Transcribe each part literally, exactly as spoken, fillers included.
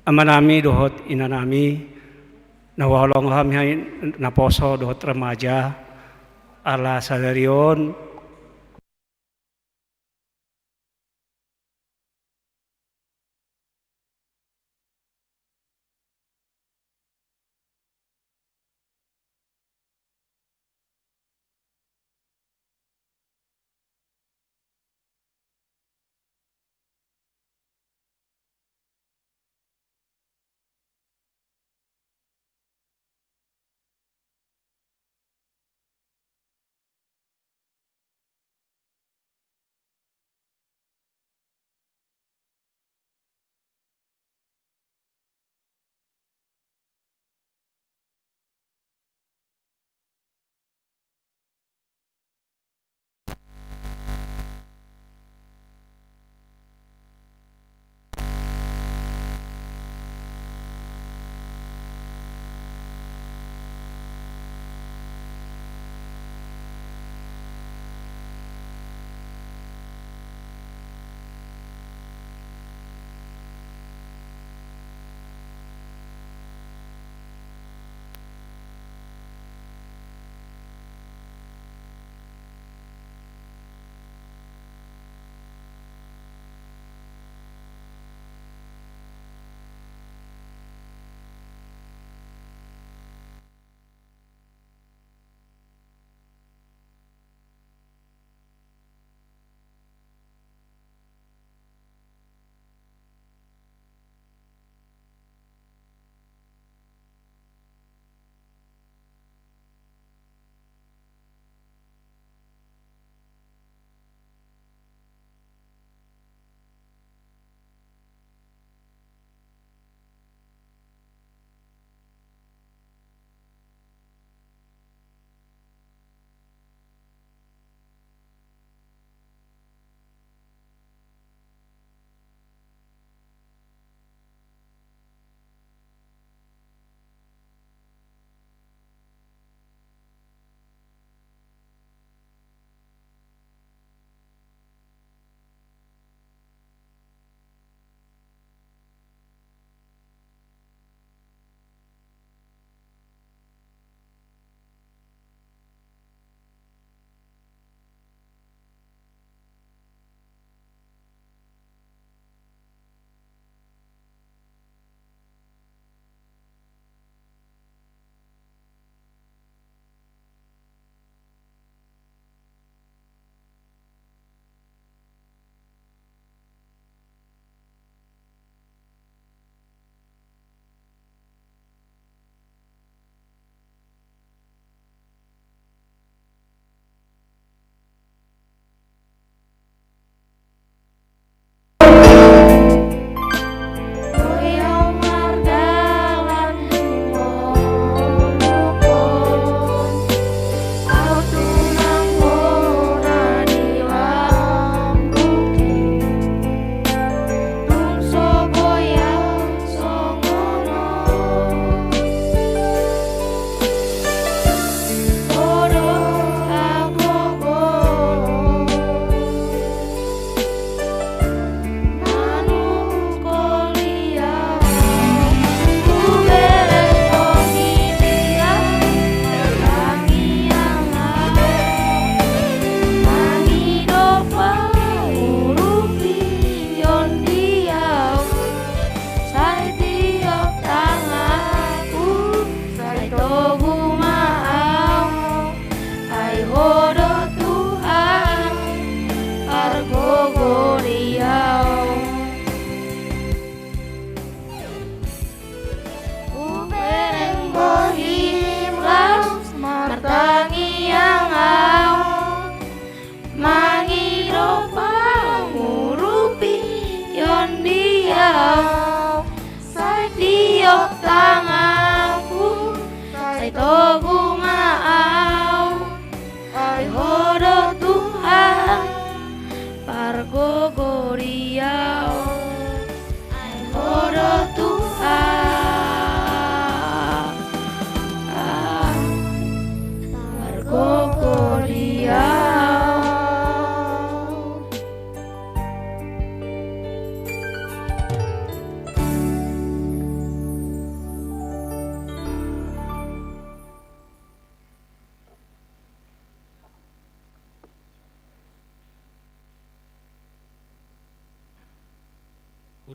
Amanami dohot inanami, na huhaholongi hami naposo dohot remaja, ala sadari on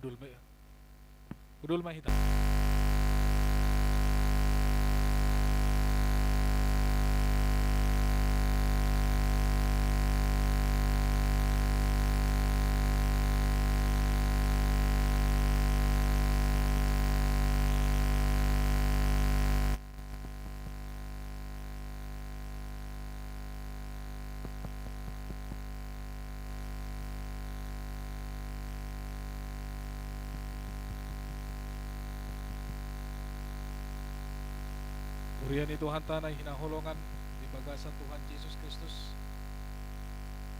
Hundul ma, hundul ma hita. Huria ni Tuhanta na hinaholongan di bagasan Tuhan Jesus Kristus.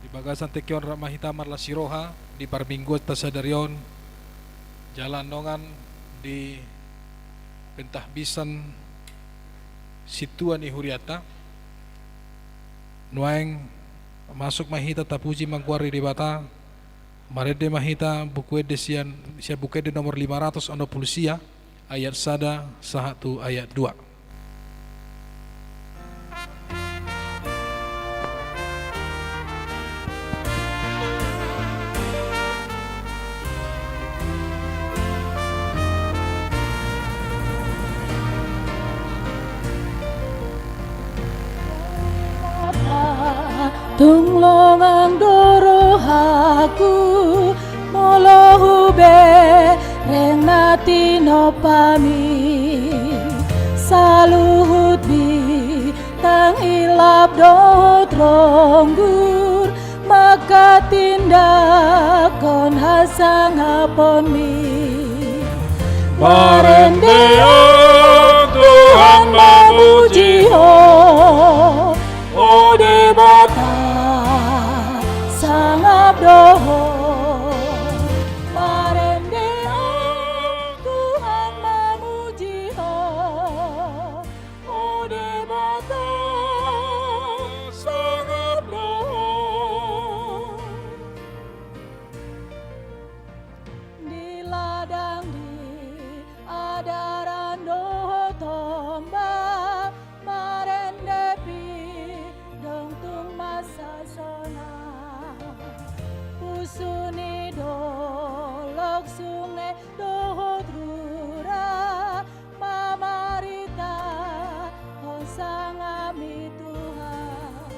Di bagasan tingki on rap ma hita marlas ni roha di parmingguanta sadari on, jala annon di pentahbisan sintua ni hurianta. Nuaeng masuk ma hita tapuji ma goar ni Debata. Marende ma hita Buku Ende sian, sian Buku Ende nomor lima ratus onom pulu sia, ayat sada sahat tu ayat dua. Tung longang do rohangku, molo hubereng na tinompami. Saluhut bintang hilap dohot ronggur, manghatindanghon hasangaponmi. Marende ahu Tuhan mamuji Ho, o Debata, sangap do Ho. Marende ahu Tuhan mamuji Ho, o Debata, sangap do Ho. Di ladang, di adaran dohot ombak, marende pidong tung mansai sonang. Pusu ni dolok, sunge dohot rura, mamaritahon sangapmi Tuhan.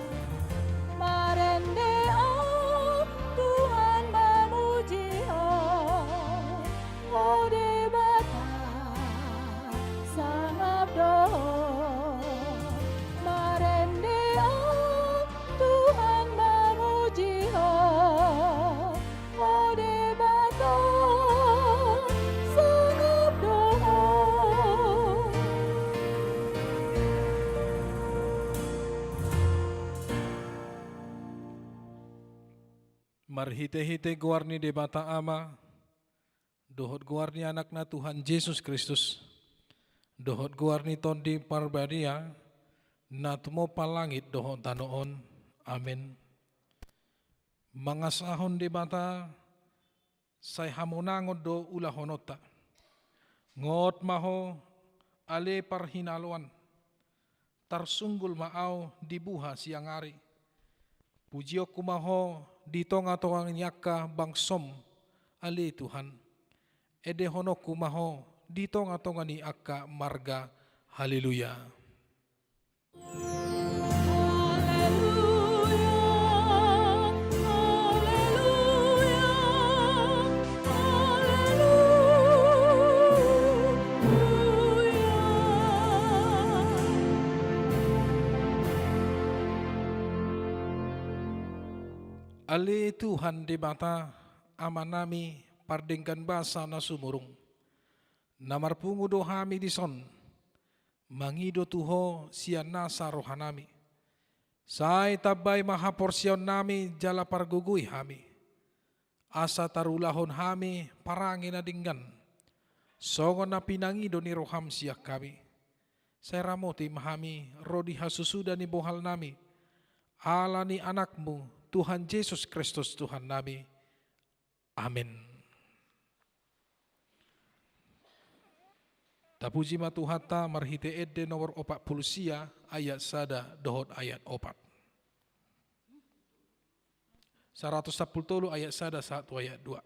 Marende ahu Tuhan mamuji Ho, o Debata, sangap do Ho. Marende ahu Tuhan mamuji Ho, o Debata, sangap do Ho. Marhitehite goar ni Debata Ama, dohot goar ni Anakna Tuhan Jesus Kristus, dohot goar ni Tondi Parbadia, na tumompa langit dohot tano on. Amen. Mangasahon Debata, sai hamonangon do ulahononta. Ngot ma Ho, ale parhinaloan. Tarsunggul ma ahu di buha siang ari. Pujionku ma Ho di tongatonga ni angka bangsom, ale Tuhan. Endehononku ma Ho di tongatonga ni angka marga. Haleluya. Haleluya, haleluya, haleluya. Ale Tuhan Debata, Amanami, Pardenggan Basa na sumurung, na marpungu do hami dison, mangido tu Ho sian nasa rohanami. Sai tambai ma haporseaonnami jala pargogoi hami, asa tarulahon hami parange na denggan, songon na pinangido ni roham sian hami. Sai ramoti ma hami ro di hasusuda ni bohalnami, ala ni Anakmu, Tuhan Jesus Kristus Tuhannami. Amen. Tapuji ma Tuhanta marhite Ende nomor opat pulu sia ayat sada dohot ayat opat. Saratus sampulu tolu ayat sada sahat tu ayat dua.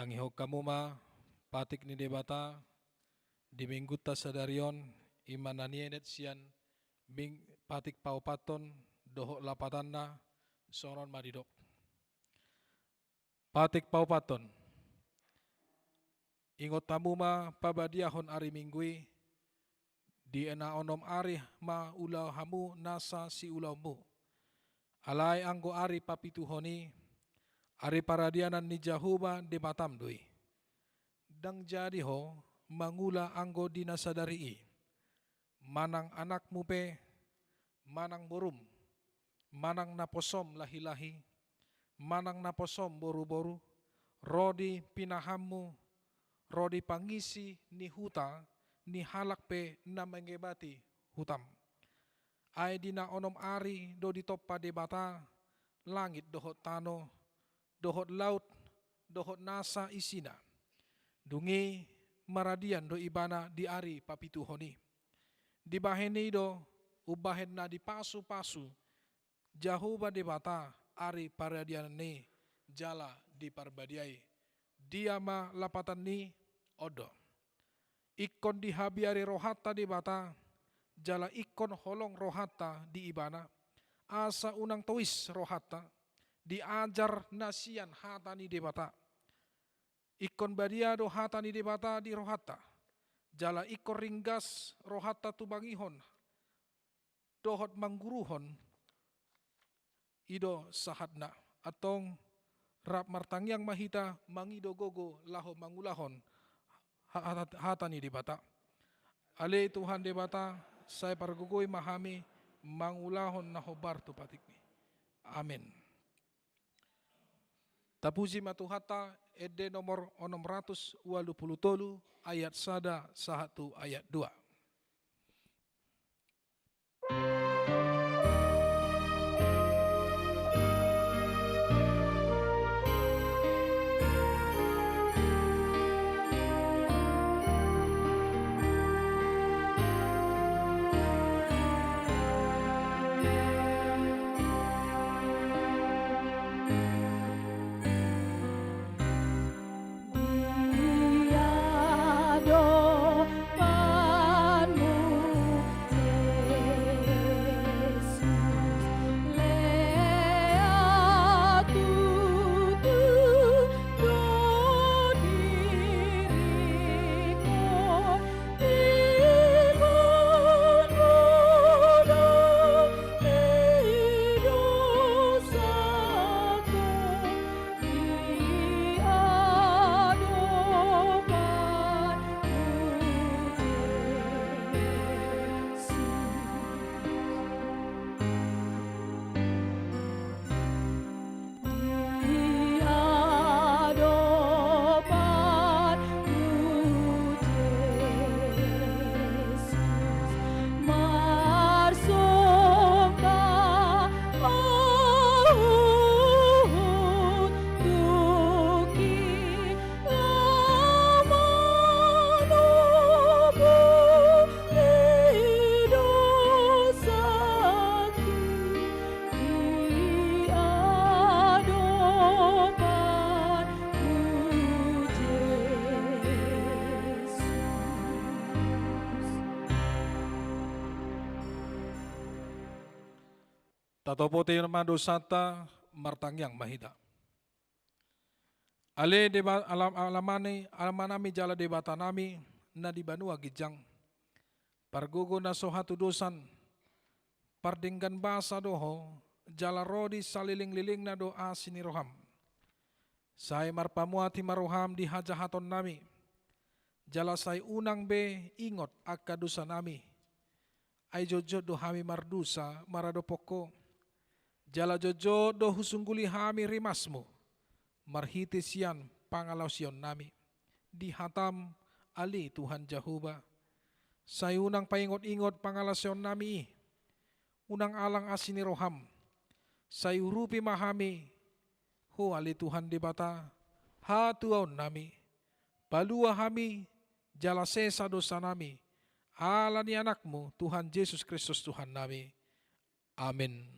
Tangihon hamu ma patik ni Debata di minggunta sadari on, i ma na nienet sian ming-, patik paopathon dohot lapatanna. Songon on ma didok. Patik paopathon. Ingot hamu ma pabadiahon ari Minggu i, di na onom ari ma ulaon hamu nasa siulaonmu. Alai anggo ari papituhon i, ari paradianan ni Jahowa Debatam do i. Ndang jadi ho mangula anggo di na sadari i. Manang anakmu pe, manang borum, manang naposom lahi-lahi, manang naposom boru-boru, ro di pinahanmu, ro di pangisi ni huta ni halak pe na mangebati hutam. Ai di na onom ari do ditompa Debata langit dohot tano, dohot laut, dohot nasa isina. Dung i maradian do Ibana di ari papituhon i. Dibahen i do umbahen na dipasu-pasu Jahowa Debata ari paradianan i jala diparbadiai. Dia ma lapatan ni on do. Ingkon dihabiari rohanta Debata, jala ingkon holong rohanta di Ibana, asa unang tois rohanta, diajar na sian hata ni Debata. Ingkon badia do hata ni Debata di rohanta, jala ingkon ringgas rohanta tumangihon dohot mangguruhon i do sahatna. Antong rap martangiang ma hita mangido gogo laho mangulahon ha-, ha-, hata ni Debata. Ale Tuhan Debata, sai pargogoi ma hami mangulahon na hombar tu patikmi. Amen. Tapuji ma Tuhanta, ende nomor onom ratus ualu pulu tolu, ayat sada sahat tu ayat dua. Tatopoti ma dosanta, martangiang ma hita. Ale Deba-, Alam-, Alamani, Alamanami jala Debatanami na di banua ginjang. Pargogo na so hatudosan, pardenggan basa do Ho, jala ro di salelenglelengna do asi ni roham. Sai marpamuati ma roham di hajahatonnami, jala sai unang be ingot angka dosanami. Ai jotjot do hami mardosa maradophon Ho, jala jotjot do husungguli hami rimasmu, marhite sian pangalaosionnami di hatam, ale Tuhan Jahowa. Sai unang paingot-ingot pangalaosionnami i, unang alang asi ni roham. Sai urupi ma hami Ho, ale Tuhan Debata, hatuaonnami. Palua hami, jala sesa dosanami, ala ni Anakmu, Tuhan Jesus Kristus Tuhannami. Amin.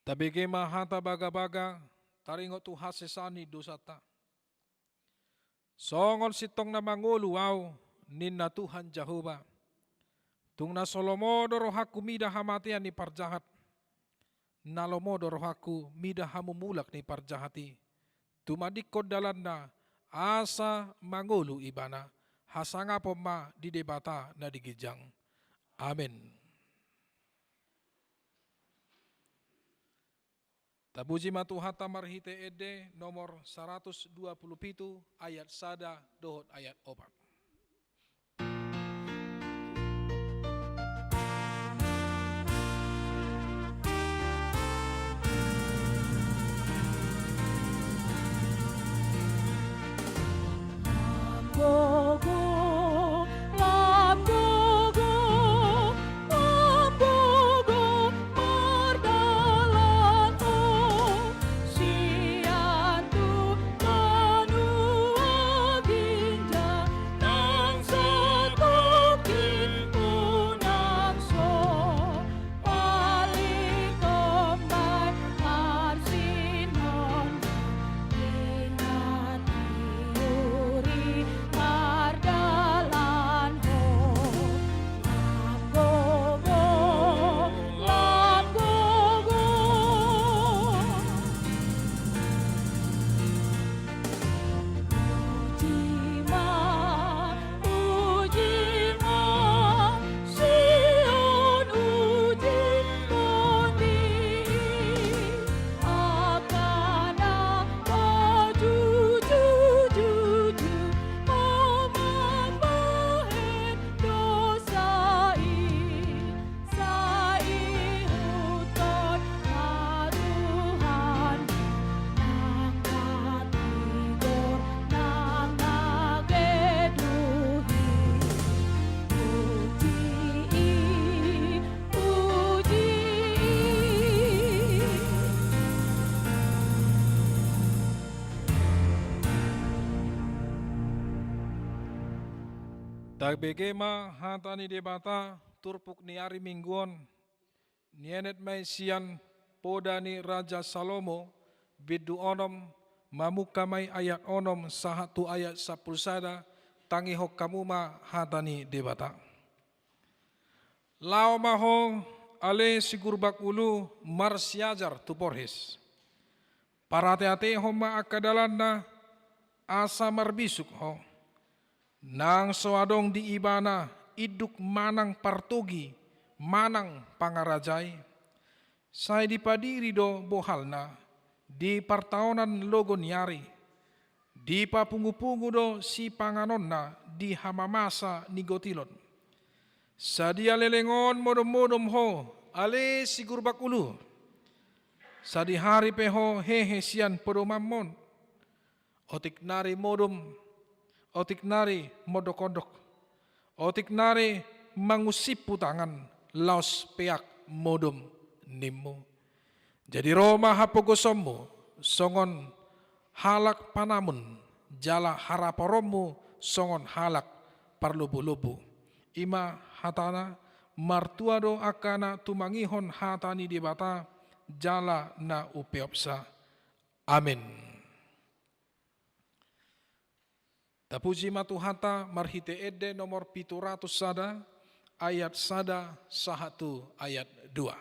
Tabege ma hata bagabaga, taringot tu hasesaan ni dosanta. Songon sintong na mangolu ahu, ninna Tuhan Jahowa. Tung na so lomo do rohangku mida hamatean ni parjahat. Na lomo do rohangku mida hamumulak ni parjahat i. Tumadingkon dalanna, asa mangolu ibana. Hasangapon ma di Debata na di ginjang. Amen. Tapuji ma Tuhanta marhite ende nomor saratus dua pulu pitu ayat sada dohot ayat opat. Lam gogo, lam gogo, lam gogo mardalan ho, sian tu banua ginjang nang satongkin unang so palikon bae marsinon. Ingat i uri mardalan ho. Lam gogo, lam gogo. Uji ma, uji ma, sian uji tondi i, angka na parjujur-jujur, mambahen dosa i. Sai ihuthon ma Tuhan, nang na tigor, nang na geduhi. Uji i, uji i. Tabege ma hata ni Debata, turpuk ni ari Minggu on, nienet ma i sian Poda ni Raja Salomo, bindu onom, mamungka ma i ayat onom sahat tu ayat sampulu sada, tangihon hamu ma hata ni Debata. Laho ma ho, ale si Gurbang Ulu, marsiajar tu porhes. Parateatehon ma angka dalanna, asa marbisuk ho. Nang so adong di ibana induk manang partogi, manang pangarajai. Sai dipadiri do bohalna di partaonan logo ni ari. Dipapungupungu do sipanganonna di hamamasa ni gotilon. Sadia leleng on modom-modom ho, ale si Gurbang Ulu. Sadihari pe ho hehe sian podomanmon. Otik nari modom, otik nari mondok-ondok, otik nari mangusimpu tangan, laos peak modom nimmu. Jadi ro ma hapogosonmu songon halak panamun, jala haraporonmu songon halak parlombu-lombu. I ma hatana. Martua do angka na tumangihon hata ni Debata jala na umpeopsa. Amen. Tapuji ma Tuhanta marhite ende nomor pitu ratus sada, ayat sada sahat tu ayat dua.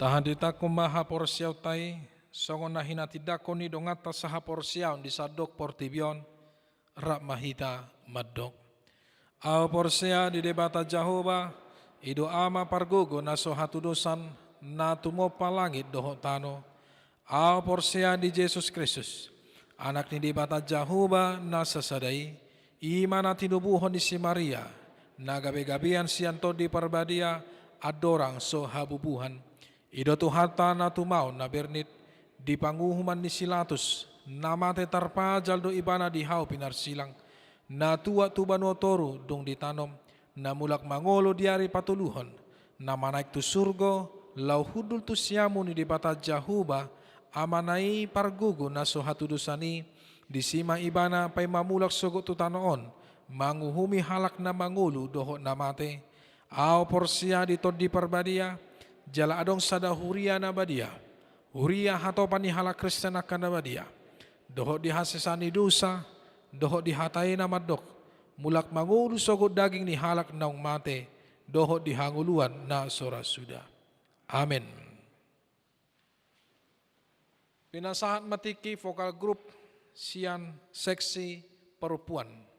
Tahanditanghon ma haporseaonta i, songon na hinatindangkon ni donganta sahaporseaon di sandok portibi on, rap ma hita mandok. Ahu porsea di Debata Jahowa, i do Ama pargogo na so hatudosan, na tumompa langit dohot tano. Ahu porsea di Jesus Kristus, Anak ni Debata Jahowa na sasada i, i ma na tinubuhon ni si Maria, na gabegabean sian Tondi Parbadia, andorang so habubuhan. I do Tuhanta na tumaon na bernit, di panguhuman ni si Latus, na mate tarpajal do ibana di hau pinarsilang, na tuat tu banua toru dung ditanom, na mulak mangolu di ari patoluhon, na manaek tu surgo, laho hundul tu siamun ni Debata Jahowa, Amana i pargogo na so hatudosan i, disi ma ibana paima mulak sogot tu tano on, manguhumi halak na mangolu dohot na mate. Ahu porsea di Tondi Parbadia, jala adong sada huria na badia, huria hatopan ni halak Kristen angka na badia, dohot di hasesaan ni dosa, dohot di hata i na mandok, mulak mangolu sogot daging ni halak naung mate, dohot di hangoluan na so ra suda. Amen. Pinasahat ma tingki vokal grup sian seksi perempuan.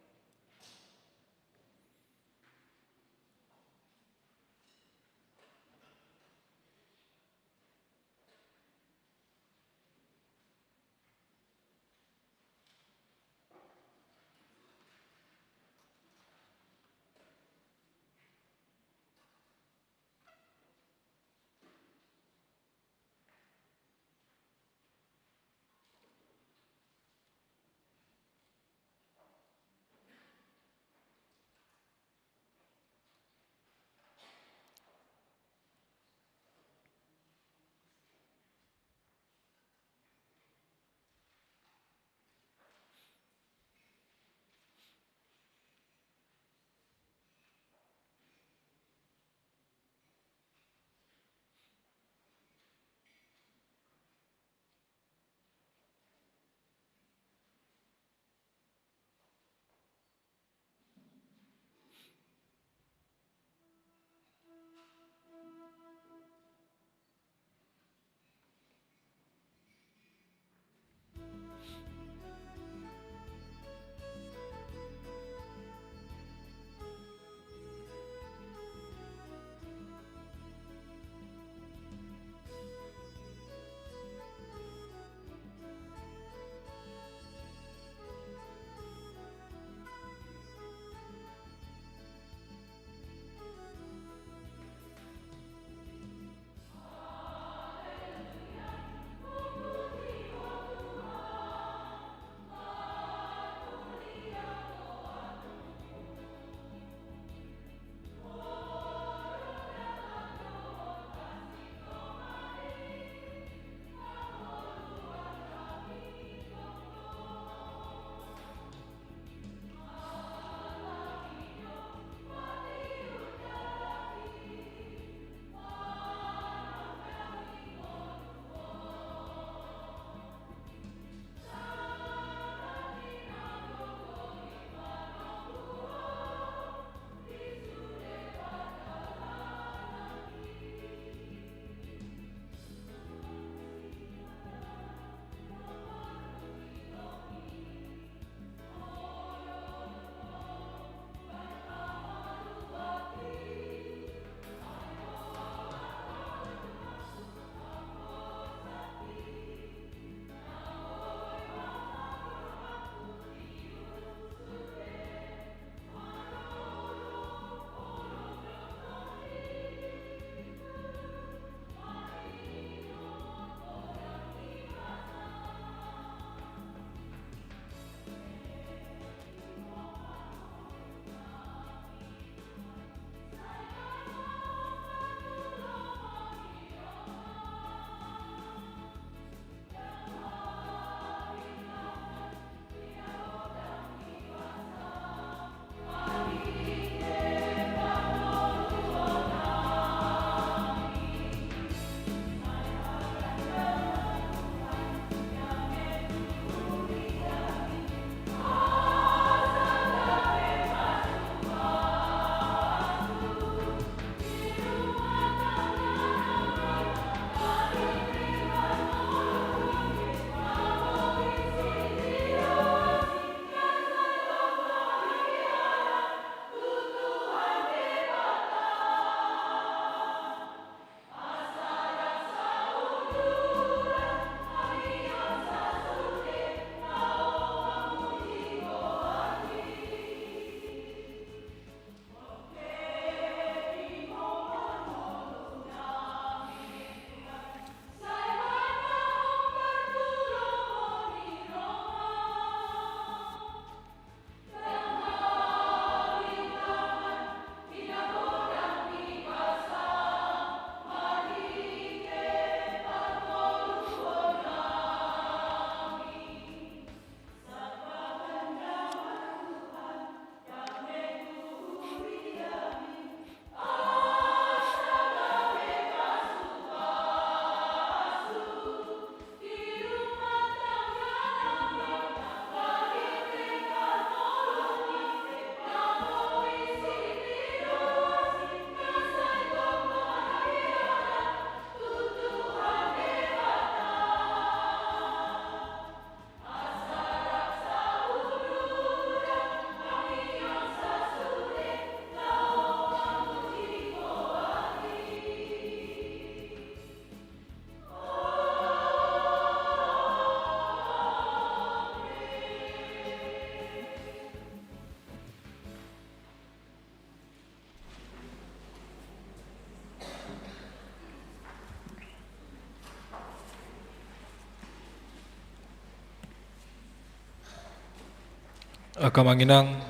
Angka amang inang,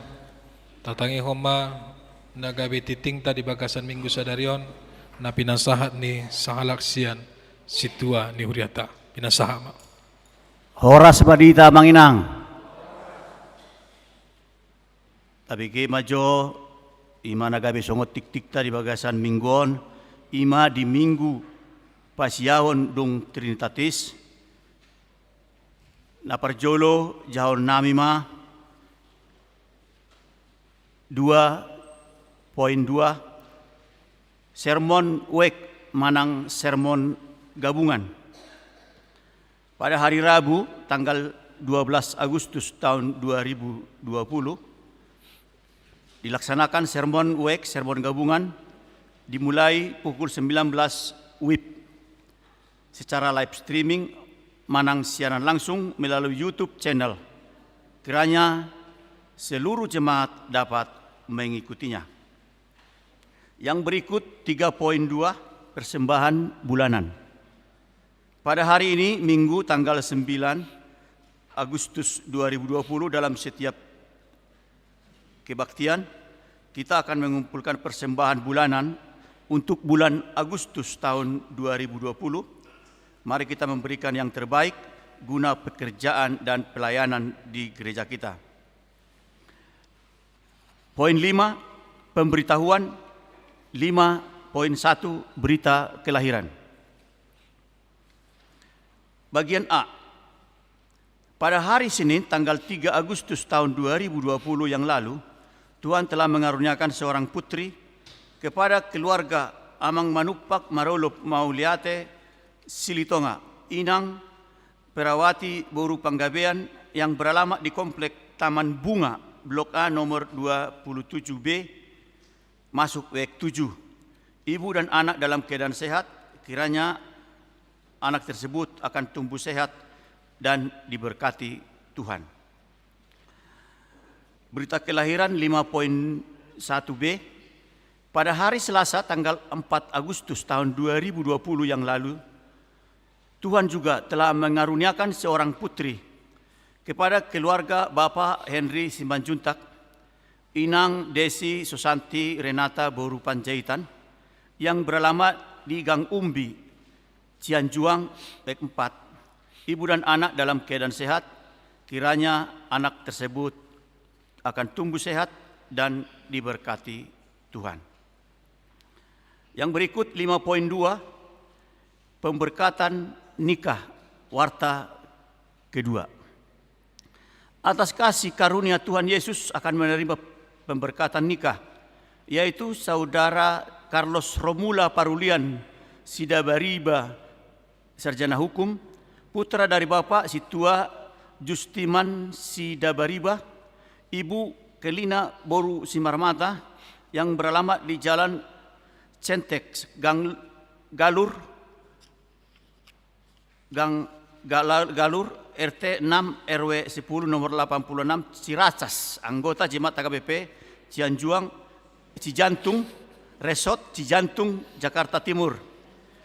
tatangihon ma na gabe tingtingta di bagasan minggu sadari on, na pinasahat ni sahalak sian sintua ni huriata. Pinasahat ma. Horas ma di hita amang inang. Tabege ma jo, i ma na gabe songon tingtingta di bagasan minggu on, i ma di minggu pasiaon dung Trinitatis. Na parjolo jahaon nami ma dua poin dua, sermon wijk manang sermon gabungan. Pada hari Rabu, tanggal dua belas Agustus tahun dua ribu dua puluh, dilaksanakan sermon wijk, sermon gabungan, dimulai pukul sembilan belas wib secara live streaming manang siaran langsung melalui YouTube channel. Kiranya seluruh jemaat dapat mengikutinya. Yang berikut tiga poin dua, persembahan bulanan. Pada hari ini, Minggu tanggal sembilan Agustus dua ribu dua puluh, dalam setiap kebaktian, kita akan mengumpulkan persembahan bulanan untuk bulan Agustus tahun dua ribu dua puluh. Mari kita memberikan yang terbaik guna pekerjaan dan pelayanan di gereja kita. Poin lima, pemberitahuan. Lima poin satu, berita kelahiran. Bagian A. Pada hari Senin, tanggal tiga Agustus tahun dua ribu dua puluh yang lalu, Tuhan telah mengaruniakan seorang putri kepada keluarga Amang Manumpak Marolop Mauliate Silitonga, Inang Perawati boru Panggabean, yang beralamat di Komplek Taman Bunga, Blok A, nomor dua puluh tujuh B, masuk wijk tujuh. Ibu dan anak dalam keadaan sehat, kiranya anak tersebut akan tumbuh sehat dan diberkati Tuhan. Berita kelahiran lima poin satu B. Pada hari Selasa, tanggal empat Agustus tahun dua ribu dua puluh yang lalu, Tuhan juga telah mengaruniakan seorang putri kepada keluarga Bapak Henry Simanjuntak, Inang Desi Susanti Renata boru Panjaitan, yang beralamat di Gang Umbi, Cianjuang, wijk empat. Ibu dan anak dalam keadaan sehat, kiranya anak tersebut akan tumbuh sehat dan diberkati Tuhan. Yang berikut lima poin dua, pemberkatan nikah, warta kedua. Atas kasih karunia Tuhan Yesus akan menerima pemberkatan nikah, yaitu Saudara Carlos Romula Parulian Sidabariba, sarjana hukum, putra dari Bapak Sintua Justiman Sidabariba, Ibu Kelina boru Simarmata, yang beralamat di Jalan Centek, Gang Galur, Gang Gala-, Galur, R T enam, R W sepuluh, nomor delapan puluh enam, Ciracas, anggota Jemaat H K B P Cianjuang, Cijantung, Resort Cijantung, Jakarta Timur,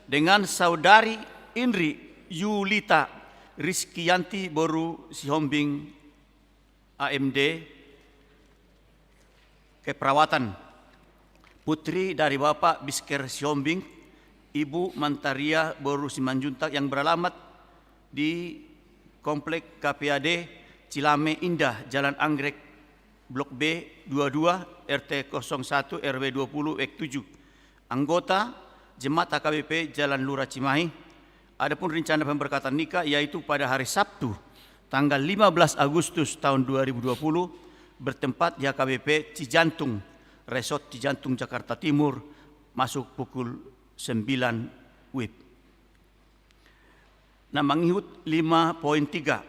dengan Saudari Inri Yulita Rizkianti boru Sihombing, A M D, keperawatan, putri dari Bapak Bisker Sihombing, Ibu Mantaria boru Simanjuntak, yang beralamat di Komplek K P A D Cilame Indah, Jalan Anggrek, Blok B dua dua, R T kosong satu, R W dua puluh, wijk tujuh. Anggota Jemaat H K B P Jalan Lura Cimahi. Adapun rencana pemberkatan nikah yaitu pada hari Sabtu, tanggal lima belas Agustus tahun dua ribu dua puluh, bertempat di H K B P Cijantung, Resort Cijantung, Jakarta Timur, masuk pukul sembilan wib. Na mangihut lima poin tiga,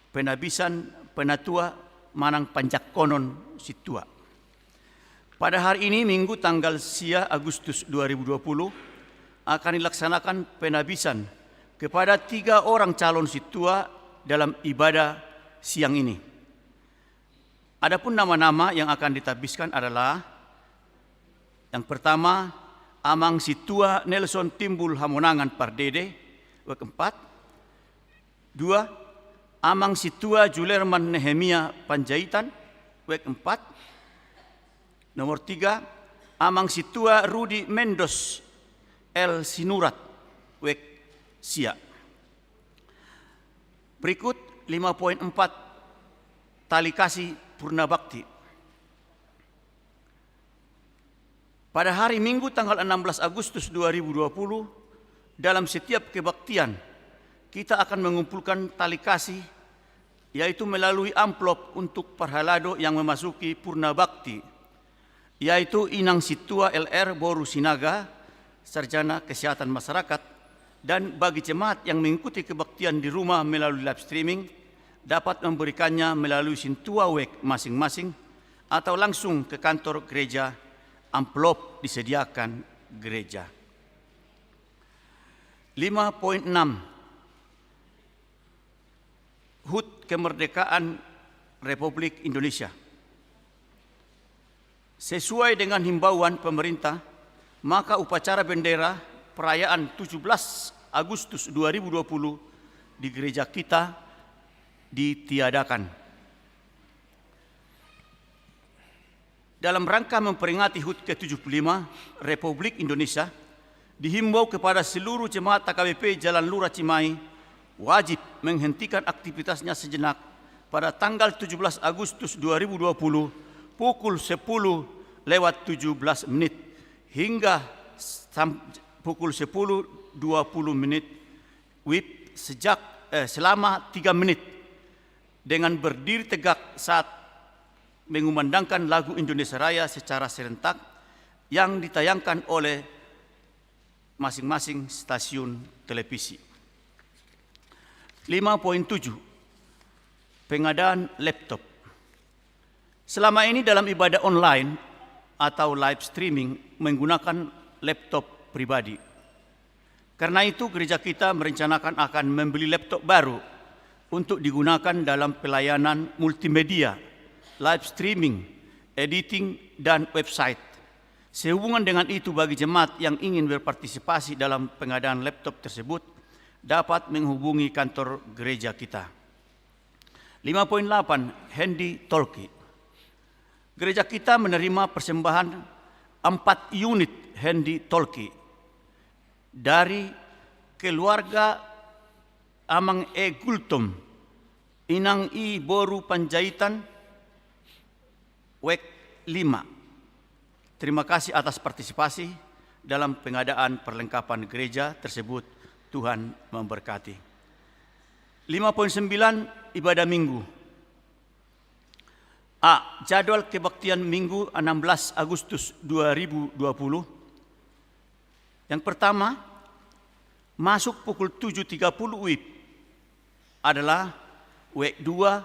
penabisan penatua manang panjangkonon sintua. Pada hari ini, Minggu tanggal sia Agustus dua ribu dua puluh, akan dilaksanakan penabisan kepada tiga orang calon sintua dalam ibadah siang ini. Adapun nama-nama yang akan ditabiskan adalah, yang pertama, Amang Sintua Nelson Timbul Hamonangan Pardede, wijk empat. Dua, Amang Sintua Julerman Nehemia Panjaitan, wijk empat. Nomor tiga, Amang Sintua Rudi Mendos L Sinurat, wijk sia. Berikut lima poin empat tali kasih purna bakti. Pada hari Minggu tanggal enam belas Agustus dua ribu dua puluh, dalam setiap kebaktian, kita akan mengumpulkan tali kasih, yaitu melalui amplop untuk parhalado yang memasuki purna bakti, yaitu Inang Sintua L R boru Sinaga, Sarjana Kesehatan Masyarakat, dan bagi jemaat yang mengikuti kebaktian di rumah melalui live streaming, dapat memberikannya melalui sintua wijk masing-masing atau langsung ke kantor gereja. Amplop disediakan gereja. Lima poin enam. HUT kemerdekaan Republik Indonesia. Sesuai dengan himbauan pemerintah, maka upacara bendera perayaan tujuh belas Agustus dua ribu dua puluh di gereja kita ditiadakan. Dalam rangka memperingati HUT ke tujuh puluh lima Republik Indonesia, dihimbau kepada seluruh jemaat H K B P Jalan Lurah Cimahi wajib menghentikan aktivitasnya sejenak pada tanggal tujuh belas Agustus dua ribu dua puluh pukul sepuluh lewat tujuh belas menit hingga sam-, pukul sepuluh dua puluh menit WIB sejak, eh, selama tiga menit dengan berdiri tegak saat mengumandangkan lagu Indonesia Raya secara serentak yang ditayangkan oleh masing-masing stasiun televisi. Lima poin tujuh, pengadaan laptop. Selama ini dalam ibadah online atau live streaming menggunakan laptop pribadi. Karena itu, gereja kita merencanakan akan membeli laptop baru untuk digunakan dalam pelayanan multimedia, live streaming, editing, dan website. Sehubungan dengan itu, bagi jemaat yang ingin berpartisipasi dalam pengadaan laptop tersebut, dapat menghubungi kantor gereja kita. Lima poin delapan, handy talkie. Gereja kita menerima persembahan empat unit handy talkie dari keluarga Amang E Gultom, Inang I boru Panjaitan, wijk lima. Terima kasih atas partisipasi dalam pengadaan perlengkapan gereja tersebut. Tuhan memberkati. Lima poin sembilan, ibadah Minggu. A, jadwal kebaktian Minggu enam belas Agustus dua ribu dua puluh. Yang pertama, masuk pukul tujuh tiga puluh WIB adalah wijk dua,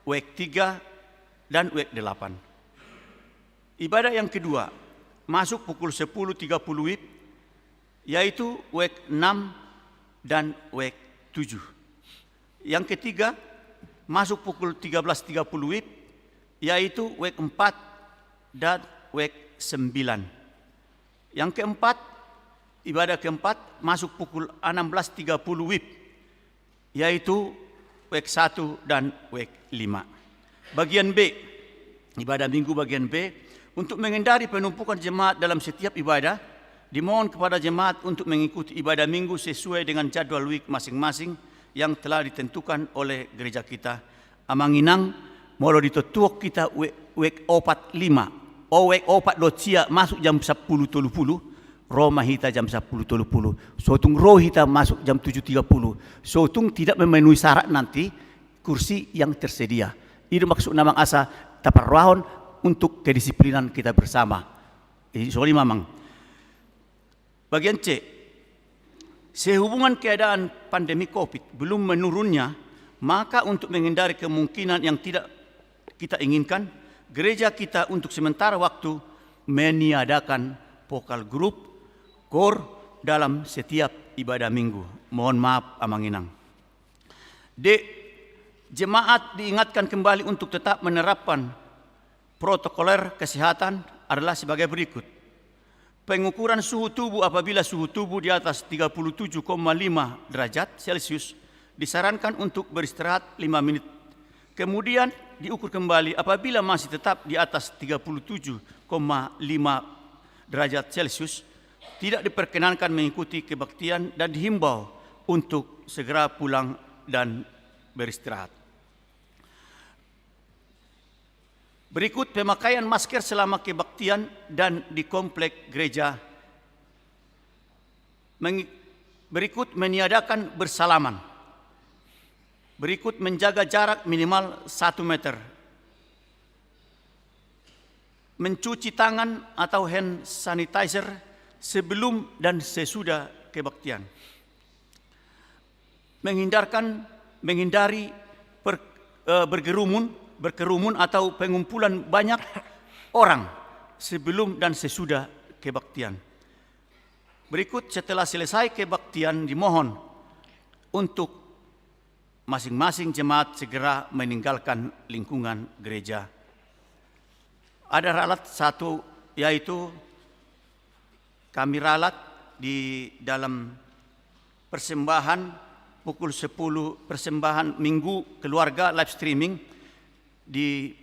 wijk tiga, dan wijk delapan. Ibadah yang kedua, masuk pukul sepuluh tiga puluh WIB, yaitu wijk enam dan wijk tujuh. Yang ketiga, masuk pukul tiga belas tiga puluh WIB, yaitu wijk empat dan wijk sembilan. Yang keempat, ibadah keempat, masuk pukul enam belas tiga puluh WIB, yaitu wijk satu dan wijk lima. Bagian B, ibadah Minggu bagian B, untuk menghindari penumpukan jemaat dalam setiap ibadah, dimohon kepada jemaat untuk mengikuti ibadah Minggu sesuai dengan jadwal WIB masing-masing yang telah ditentukan oleh gereja kita. Amang Inang, molo ditontuhon hita wijk, wijk opat lima, o wijk opat dohot sia masuk jam sampulu tolu pulu, ro ma hita jam sampulu tolu pulu. So tung ro hita masuk jam tujuh tiga puluh. So tung tidak memenuhi syarat nanti kursi yang tersedia. I do maksudna, Amang, asa taparrohahon untuk kedisiplinan kita bersama. I songon i ma, Amang. Bagian C. Sehubungan keadaan pandemi covid belum menurunnya, maka untuk menghindari kemungkinan yang tidak kita inginkan, gereja kita untuk sementara waktu meniadakan vokal grup, koor, dalam setiap ibadah Minggu. Mohon maaf, Amang Inang. D. Jemaat diingatkan kembali untuk tetap menerapkan protokoler kesehatan adalah sebagai berikut. Pengukuran suhu tubuh apabila suhu tubuh di atas tiga puluh tujuh koma lima derajat Celcius, disarankan untuk beristirahat lima menit. Kemudian, diukur kembali, apabila masih tetap di atas tiga puluh tujuh koma lima derajat Celcius, tidak diperkenankan mengikuti kebaktian dan dihimbau untuk segera pulang dan beristirahat. Berikut pemakaian masker selama kebaktian dan di komplek gereja. Meng-, berikut meniadakan bersalaman. Berikut menjaga jarak minimal satu meter. Mencuci tangan atau hand sanitizer sebelum dan sesudah kebaktian. Menghindarkan, menghindari per-, eh, bergerumun, berkerumun atau pengumpulan banyak orang sebelum dan sesudah kebaktian. Berikut, setelah selesai kebaktian, dimohon untuk masing-masing jemaat segera meninggalkan lingkungan gereja. Ada ralat satu, yaitu kami ralat di dalam persembahan pukul sepuluh, persembahan Minggu keluarga live streaming. Di,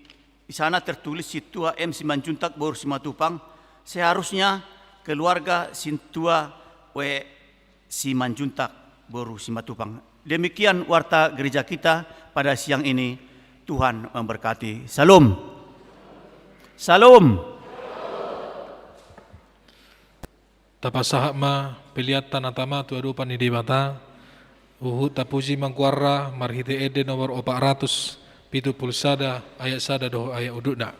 di sana tertulis Sintua M Simanjuntak boru Simatupang. Seharusnya keluarga Sintua W Simanjuntak boru Simatupang. Demikian warta gereja kita pada siang ini. Tuhan memberkati. Syalom. Syalom. Tapasahat ma pelean na tama tu adopan ni Debata. Huhut tapuji ma goarna marhite ende nomor opat ratus pitu pulu sada, ayat sada dohot ayat udutna.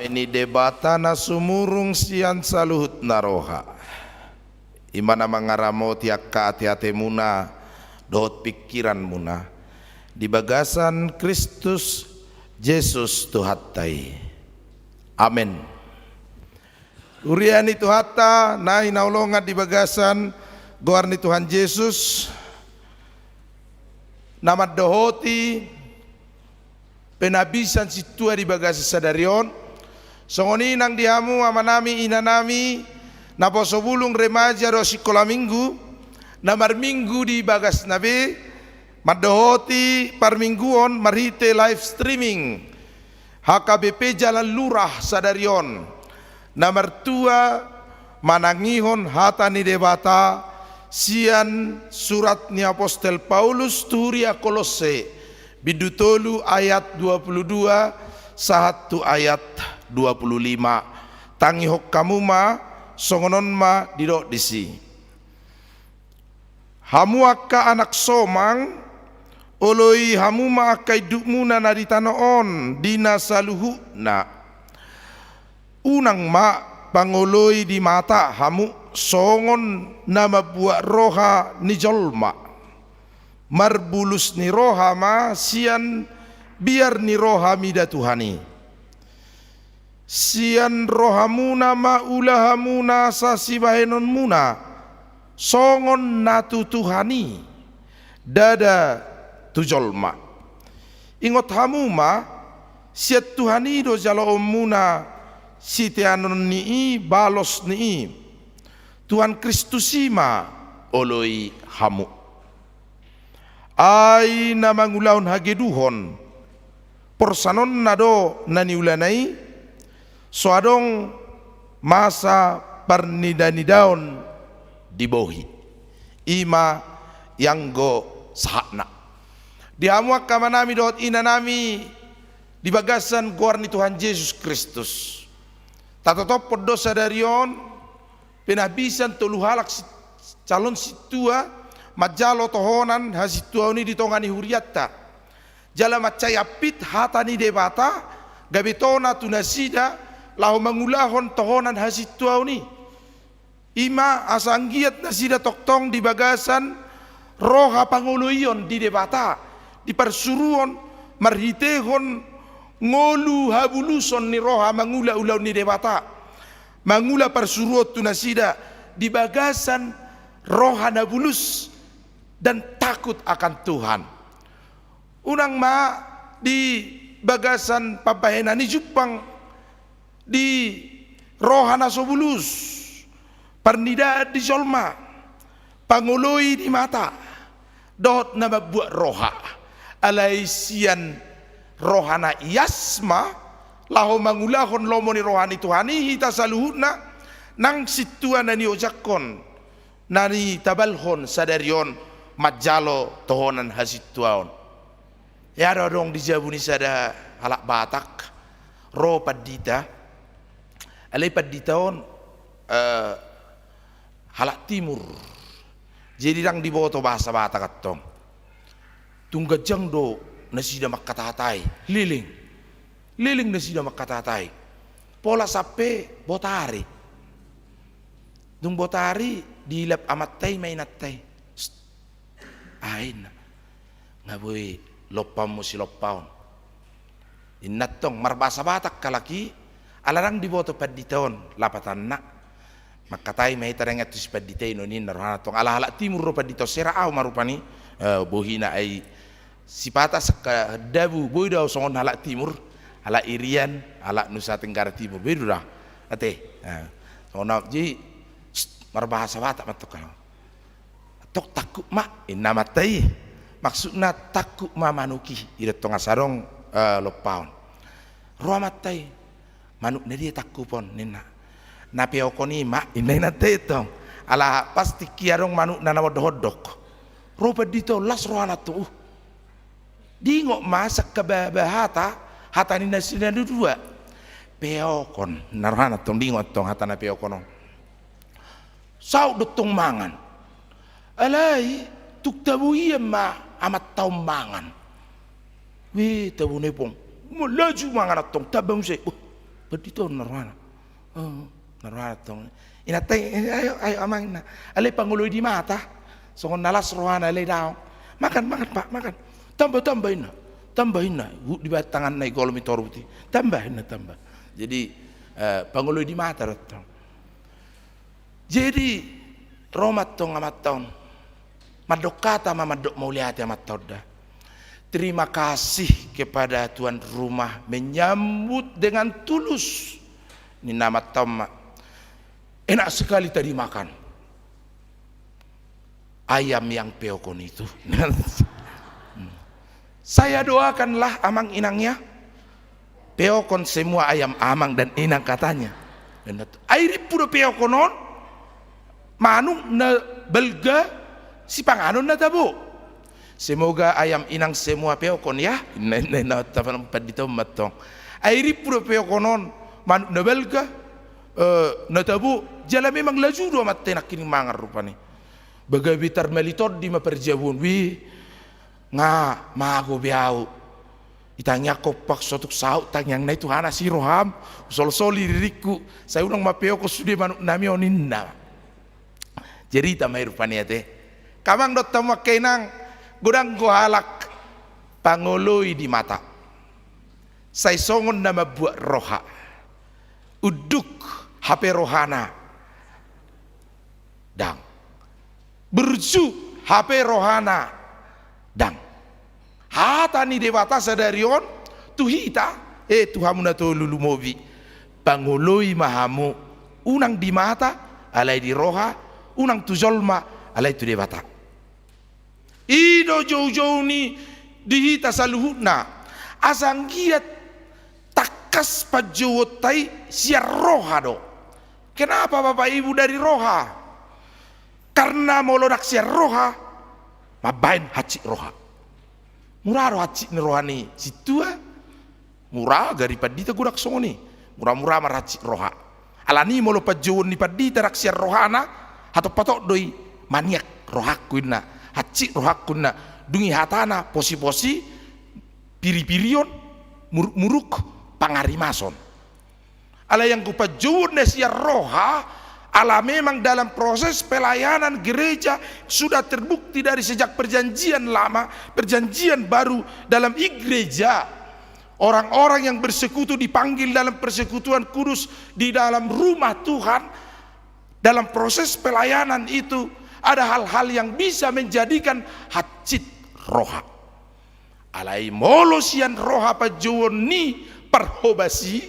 Ni Debata na sumurung sian saluhut na roha, i ma na mangaramoti angka ateatemuna dohot pingkiranmuna di bagasan Kristus Jesus Tuhanta i. Amen. Huria ni Tuhanta na hinaholongan di bagasan goar ni Tuhan Jesus, na mandohoti penambisan sintua di bagasan sadari on. Songon i nang di hamu amanami, inanami, naposo bulung, remaja dohot sikola minggu, na marminggu di bagasna be, mandohoti parmingguon marhite live streaming H K B P Jalan Lurah sadari on, na martua manangihon hata ni Debata sian surat ni apostel Paulus tu huria Kolosse, bindu tolu ayat dua pulu dua sahat tu ayat dua pulu lima. Tangihon hamu ma, songon on ma didok disi. Hamu angka anak somang, oloi hamu ma angka indukmuna na di tano on di na saluhutna. Unang ma pangoloi di mata hamu songon na mambuat roha ni jolma. Marbulus ni roha ma sian biar ni roha mida Tuhan i. Sian rohamuna ma ulahamuna asa sibahenonmuna songon na tu Tuhan i, ndada tu jolma. Ingot hamu ma, sian Tuhan i do jaloonmuna siteanon ni i, balos ni i. Tuhan Kristus i ma oloi hamu. Ai na mangulahon hageduhon, porsanonna do na niulana i, so adong masa parnidanidaon di bohi. I ma ianggo sahatna. Di hamu angka amanami dohot inanami di bagasan goar ni Tuhan Jesus Kristus. Tatotophon do sadari on, penambisan tolu halak si-, calon sintua manjalo tohonan hasintuaon i di tonga ni hurianta. Jala mansai ampit hata ni Debata gabe tona tu nasida laho mangulahon tohonan hasintuaon i. I ma asa anggiat nasida tongtong di bagasan roha pangoloion di Debata, di parsuruon marhitehon ngolu habuluson ni roha mangula ulaon ni Debata. Mangula parsuruon tu nasida di bagasan roha na bulus dan takut akan Tuhan. Unang ma di bagasan pambahenan i jumpang di roha na so bulus, parnidaan di jolma, pangoloi di mata, dohot na mambuat roha. Alai sian roha na ias ma laho mangulahon lomo ni roha ni Tuhan i hita saluhutna, nang sintua na niojakhon, na nitabalhon sadari on manjalo tohonan hasintuaon. Ia do adong di jabu ni sada halak Batak, ro pandita, alai pandita on, eh, halak Timur. Jadi ndang diboto bahasa Batak antong. Tung ganjang do nasida mangkatahatai, leleng. Leleng nasida mangkatahatai. Pola sampe botari. Dung botari diilap amanta i ma inanta i. Pst. Aha inna? Nga boi lompaonmu silompaon. Inna antong marbahasa Batak halak i, ala ndang diboto pandita on lapatanna. Mangkatai ma hita dang tu si pandita i, ninna rohana antong. Ala halak Timur do pandita on, sera ahu ma rupani, eh, bohina ai sipata sangka dabu, boi do ahu songon halak Timur, halak Irian, halak Nusa Tenggara Timur, boi do da. Ate, eh, songon na, jadi, pst, marbahasa Batak ma antong halak. Antong tangkup ma, inna amanta i. Maksudna tangkup ma manuk i, i do antong asa adong, eh, lompaon. Ro amanta i, manuk na dia tangkupon, ninna. Na peokon i ma, inna inanta i antong. Ala pas tingki adong manukna na mondok-ondok. Ro pandita on, las rohana antong, uh. Diingot ma sangka ba, ba hata, hata ni nasida na dua. Peokon, ninna rohana antong, diingot antong hata na peokon on. Saut do antong mangan. Alai, tung tabo ia ma amanta on mangan. Weh, tabo na i pong. Laju mangan antong, tamba muse. Wah, Pandita on na rohana. Oh, na rohana tong. Inanta i, eh, ayo, ayo amang, inna. Alai pangoloi di mata. Songon na las rohana, alai daong. Makan, makan, Pak, makan. Tambah, tambah, inna. Tambah, inna. Huhut dibahen tanganna, igolom i torbut i. Tambah, inna, tambah. Jadi, eh, pangoloi di mata do tong. Jadi, ro ma tong amanta on. Mandok hata ma, mandok mauliate amanta on da. Terima kasih kepada tuan rumah, menyambut dengan tulus. Ninna amanta on ma, enak sekali tadi makan ayam yang peokon itu. Saya doakanlah amang inang ya, peokon semua ayam amang dan inang, katanya. Ai rimpu do peokon on, manuk na balga, sipanganon na tabo. Semoga ayam inang semua peokon ya. Inna, inna, inna, tapan pandita on ma tong. Ai rimpu do peokon on, manuk na balga, eh, na tabo, jala memang laju do amanta i nangkining mangan rupani. Ba gabe tarmali tondi ma parjabu on. Wih, nga mago be au. Itangiangkon, Pak, so tung saut tangiangna i tu hami, asi roham. Husolsoli riringku. Sai unang ma peokon sude manuk nami on, ninna. Jadi tama i rupani ate. Amang dohot hamu angka inang, godang do halak pangoloi di mata. Sai songon na mambuat roha. Unduk hape rohana. Ndang. Burju hape rohana. Ndang. Hata ni Debata sadari on tu hita, eh, tu hamu na tolu lumobi. Pangoloi ma hamu, unang di mata, alai di roha, unang tu jolma, alai tu Debata. I do joujou ni di hita saluhutna. Asa anggiat tangkas panjouonta i sian roha do. Kenapa Bapak Ibu dari roha? Karna molo ndang sian roha, mambahen hansit roha. Mura do hansit ni roha ni sintua. Mura gari pandita godang songon i. Mura-mura marhansit roha. Alani molo panjouon ni pandita ndang sian rohana, hatop-hatop do i, maniak rohangku, inna. Hansit rohangku, inna. Dung i hatana posi-posi, piri-pirion, muruk-muruk, pangarimason. Alai anggo panjouon na sian roha, ala memang dalam proses pelayanan gereja sudah terbukti dari sejak Perjanjian Lama, Perjanjian Baru, dalam igreja, orang-orang yang bersekutu dipanggil dalam persekutuan kudus di dalam rumah Tuhan, dalam proses pelayanan itu ada hal-hal yang bisa menjadikan hansit roha. Alai molo sian roha panjouon ni parhobas i,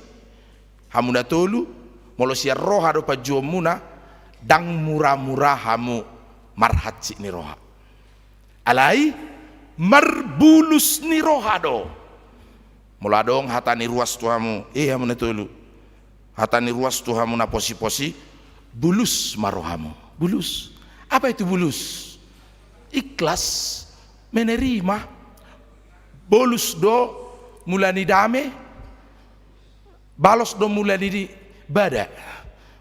hamu na tolu, molo sian roha do panjouonmuna, ndang mura-mura hamu marhansit ni roha. Alai marbulus ni roha do. Molo adong hata ni ruas tu hamu, eh, hamu na tolu. Hata ni ruas tu hamu na posi-posi, bulus ma rohamu. Bulus. Apa itu bulus? Ikhlas menerima. Bolus do mula ni dame, balos do mula ni bada.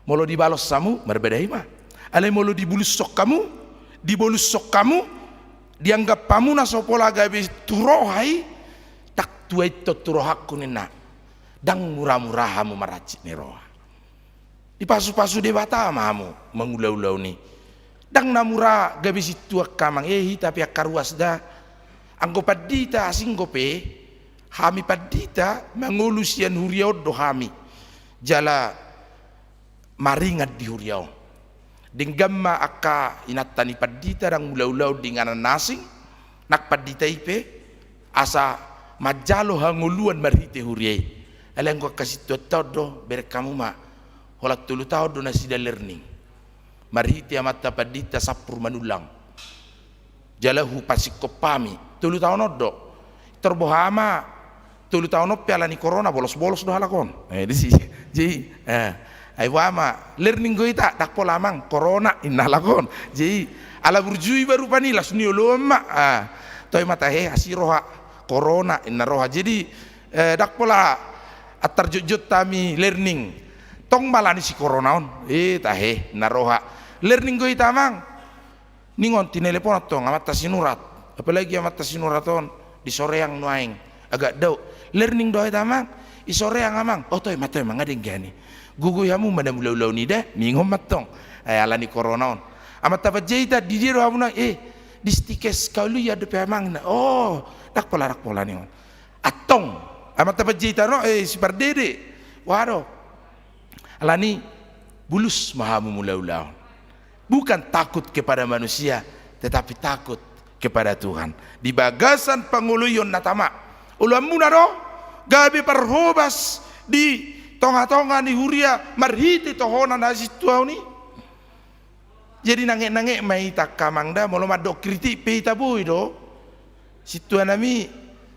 Molo dibalos hamu, marbada i ma. Alai molo dibulushon hamu, dibolushon hamu, dianggap hamu na so pola gabe tu roha i, ndang tua i tong tu rohangku ninna. Ndang mura-mura hamu marhansit ni roha. Dipasu-pasu Debata ma hamu mangula-ula on i. Ndang na mura gabe sintua angka amang, eh, hita pe angka ruas da. Anggo pandita asing dope, hami pandita mangolu sian huria on do hami. Jala maringan di huria on. Denggan ma angka inanta ni pandita ndang mula-ula on di inganan na asing, nang pandita i pe asa manjalo hangoluan marhite huria i. Alai anggo angka sintuanta on do, bereng hamu ma, holan tolu taon do nasida learning. Marhite amanta pandita Sampur Manullang. Jala hupasingkop hami, tolu taon on do. Tor boha ma, tolu taon on pe ala ni korona, bolos-bolos do halak on. Eh, disi. Jadi, eh, ai boha ma, learning do hita, ndang pola amang, korona, ninna halak on. Jadi, ala burju iba rupani, laos nioloan ma, ah, toe ma tahe, asi roha, korona, ninna roha. Jadi, eh, ndang pola antar jotjot hami learning. Tong ma ala ni si korona on, eh, tahe, ninna roha. Learning do hita amang. Ningon tineleponan tong amanta Sinurat. Apalagi amanta Sinurat on di Soreang nuaeng. Agak dao. Learning do hita amang. I sorean amang, o toe ma, toe ma, nga denggan i. Gogoi hamu ma na mulaulaon i da, ningon ma tong. Ai ala ni korona on. Amanta Panjaitan, di dia do hamu nang, eh, di Stikes Kaluya dope amang na. O, ndang pola, ndang pola ningon. Antong, Amanta Panjaitan on, eh, si Pardede. Waduh. Ala ni bulus ma hamu mulaulaon. Bukan takut kepada manusia, tetapi takut kepada Tuhan. Di bagasan pangoloion na tama. Oloanmuna do, gabe parhobas di tongatonga ni huria marhite tohonan hasintuaon i. Jadi nangek-nangek ma hita angka amang da, molo mandok kritik pe hita boi do. Sintuanami,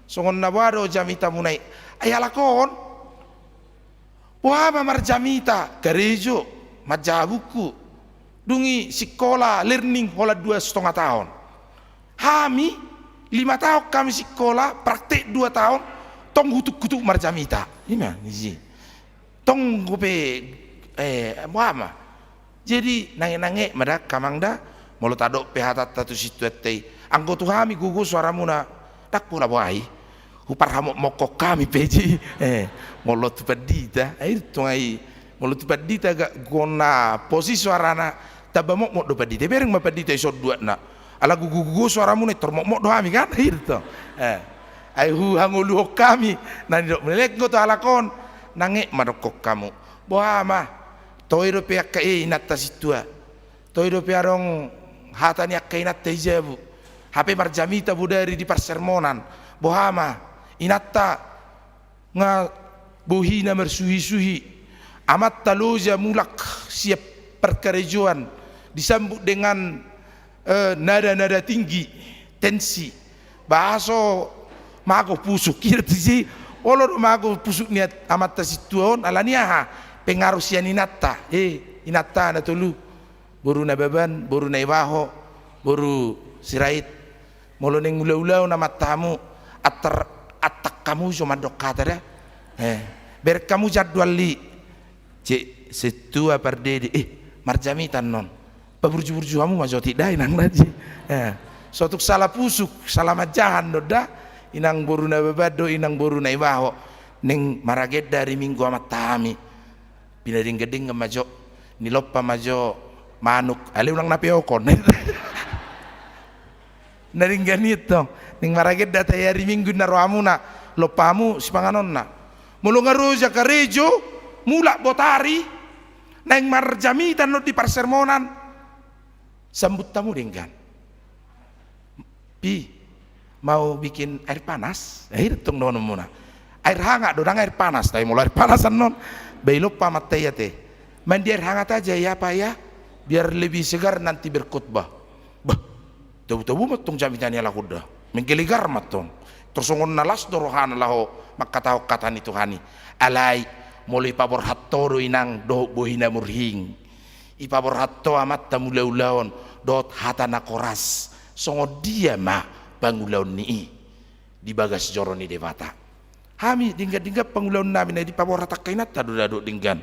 songon na boha do jamitamuna i. Ai halak on. Boha ma marjamita, karejo, manjaha buku. Dung i sikola learning holan dua setengah taon. Hami, lima taon hami sikola, praktek dua taon, tong hutuk-hutuk marjamita. Ima, isi. Tong dope, eh, boha ma. Jadi, nangek-nangek ma da, angka amang da, molo tadok pe hatanta tu sintuanta i. Anggo tu hami gogo soaramuna, ndang pola boha i. Huparhamokmokkon hami pe i. Eh, molo tu pandita, ai tong ai, molo tu pandita ga gona posi soarana, tamba mokmok do pandita. Bereng ma pandita i sonduatna. Ala gogo-gogo soaramuna, intor mokmok do hami kan, ai tong. Eh, ai huhangoluhon hami, na nidok melek do tu halak on, nangek ma dokkon hamu. Boha ma, toe dope angka i inanta sintua. Toe dope adong hata ni angka inanta i jabu. Hape marjamita bodari di parsermonan. Boha ma, inanta nga bohina marsuhi-suhi. Amanta loja mulak sian parkarejoan. Disambut dengan, eh, nada-nada tinggi, tensi. Bahaso mago pusuk, i do tusi, olo do mago pusuk ni at-, amanta sintua on, ala ni aha, pengaruh sian inanta, eh, inanta na tolu, boru Nababan, boru Naibaho, boru Sirait, molo naeng ulaulaon amanta hamu, antar, antak hamu jo mandok hata da, eh, bereng hamu jadwal i, cek sintua Pardede, eh, marjamita annon. Paburju-burju hamu ma jo tidak inang naji. Eh, so tung sala pusuk, sala manjaha do da. Inang boru Nababan do, inang boru Naibaho. Naeng maragenda ari Minggu amanta hami. Pinadenggan-denggan ma jo. Nilompa ma jo manuk. Ale unang na peokon. Na denggan i tong. Naeng maragenda tahe ari Minggu na rohamuna. Lompa hamu sipanganonna. Molo nga loja karejo, mulak botari, naeng marjamita annon di parsermonan, sambut hamu denggan. Pi, mau bikin air panas? Eh, i do tong dohononmuna. Air hangat do, ndang air panas, tai molo air panas annon. Ba ilompa amanta i ate. Mandi air hangat aja ya, Pak ya. Biar lebih segar nanti berkhotbah. Bah, tobu-tobu ma tong jamita ni halak on da. Menggelegar ma tong. Tor songon na las do rohana laho mangkatahon hata ni Tuhan i. Alai, molo ipaborhat ho do inang dohot bohi na murhing. Ipaborhat ho amanta mulaulaon dohot hata na koras. Songon dia ma pangulaon ni i di bagas joro ni Debata. Hami denggan-denggan pangulaon nami na dipaborhat angka inanta do da dohot denggan.